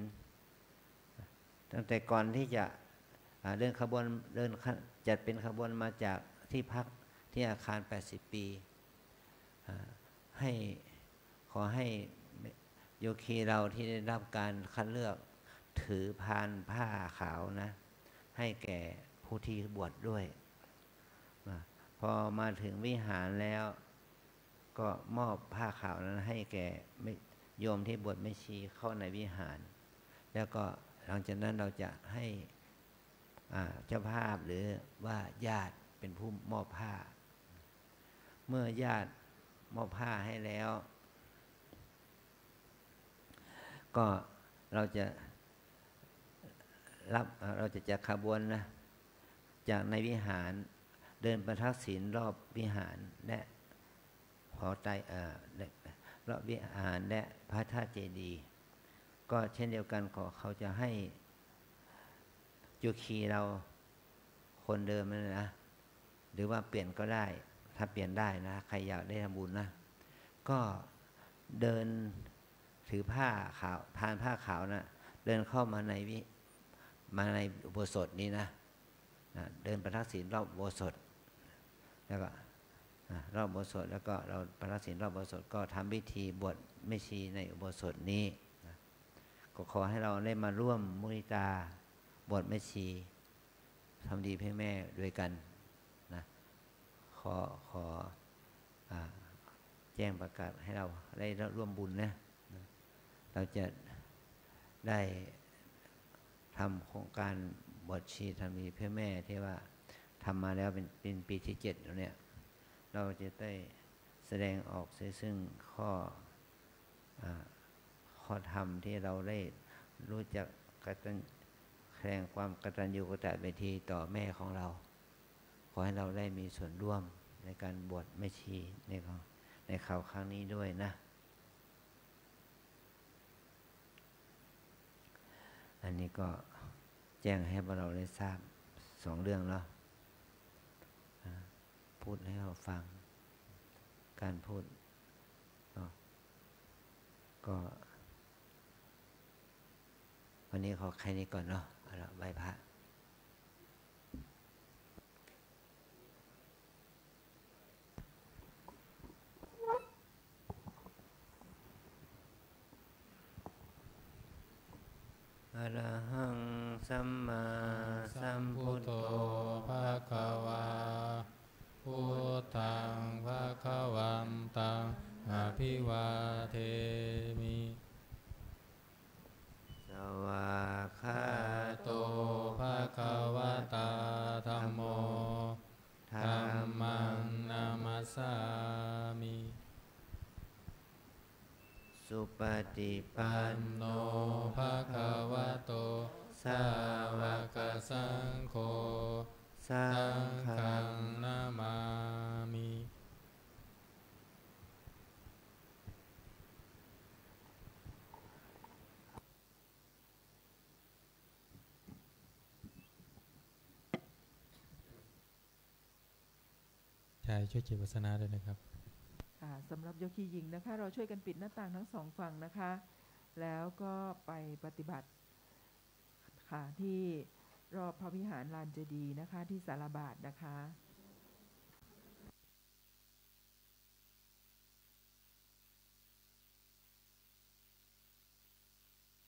ตั้งแต่ก่อนที่จะ อ่า เดินขบวน เดินข- จัดเป็นขบวนมาจากที่พักที่อาคารแปดสิบปี อ่า ให้ ขอให้โยคีเราที่ได้รับการคัดเลือกถือพานผ้าขาวนะ ให้แก่ผู้ที่บวชด้วยนะ พอมาถึงวิหารแล้ว ก็มอบผ้าขาวนั้นให้แก่แม่- โยมที่บวชแม่ชีเข้าในวิหาร แล้วก็หลังจากนั้นเราจะให้ อ่า เจ้าภาพหรือว่าญาติเป็นผู้มอบผ้า เมื่อญาติมอบผ้าให้แล้ว ก็เราจะรับ เอ่อ เราจะจัดขบวนนะ จากในวิหาร เดินประทักษิณรอบวิหารและหอไตร- เอ่อ และรอบวิหารและพระธาตุเจดีย์ ก็เช่นเดียวกัน ขอเขาจะให้โยคีเราคนเดิมนั่นนะ หรือว่าเปลี่ยนก็ได้ ถ้าเปลี่ยนได้นะ ใครอยากได้ทำบุญนะ ก็เดินถือผ้าขาว พานผ้าขาวนะ เดินเข้ามาในวิ- มาในอุโบสถนี้นะ นะ เดินประทักษิณรอบอุโบสถ แล้วก็ อ่ะ รอบอุโบสถ แล้วก็เราประทักษิณรอบอุโบสถ ก็ทำพิธีบวชแม่ชีในอุโบสถนี้นะ ก็ขอให้เราได้มาร่วมมุทิตาบวชแม่ชี ทำดีเพื่อแม่ด้วยกันนะ ขอ- ขอ- อ่า แจ้งประกาศให้เราได้ร่วมบุญนะ นะ เราจะได้ทำโครงการบวชชีทำดีเพื่อแม่ที่ว่าทำมาแล้วเป็น- เป็นปีที่เจ็ดแล้วเนี่ย เราจะได้แสดงออกซึ่งข้อ- อ่า ข้อธรรมที่เราได้รู้จักกตัญ- แสดงความกตัญญูกตเวทีต่อแม่ของเรา ขอให้เราได้มีส่วนร่วมในการบวชแม่ชีในคราว- ในคราวครั้งนี้ด้วยนะ อันนี้ก็แจ้งให้พวกเราได้ทราบสองเรื่องเนาะ อ่า พูดให้เราฟัง การพูดเนาะ ก็ วันนี้ขอแค่นี้ก่อนเนาะ เอาละ ไหว้พระ Arahaṃ sammāsambuddho bhagavā. Buddhaṃ bhagavantaṃ abhivādemi. Svākkhāto bhagavatā dhammo. Dhammaṃ namassāmi. Supaṭipanno bhagavato sāvakasaṅgho. Saṅghaṃ namāmi. ชายช่วยเก็บอาสนะด้วยนะครับ ค่ะ สำหรับโยคีหญิงนะคะ เราช่วยกันปิดหน้าต่างทั้งสองฝั่งนะคะ แล้วก็ไปปฏิบัติค่ะ ที่รอบพระวิหารลานเจดีย์นะคะ ที่สาราบาทนะคะ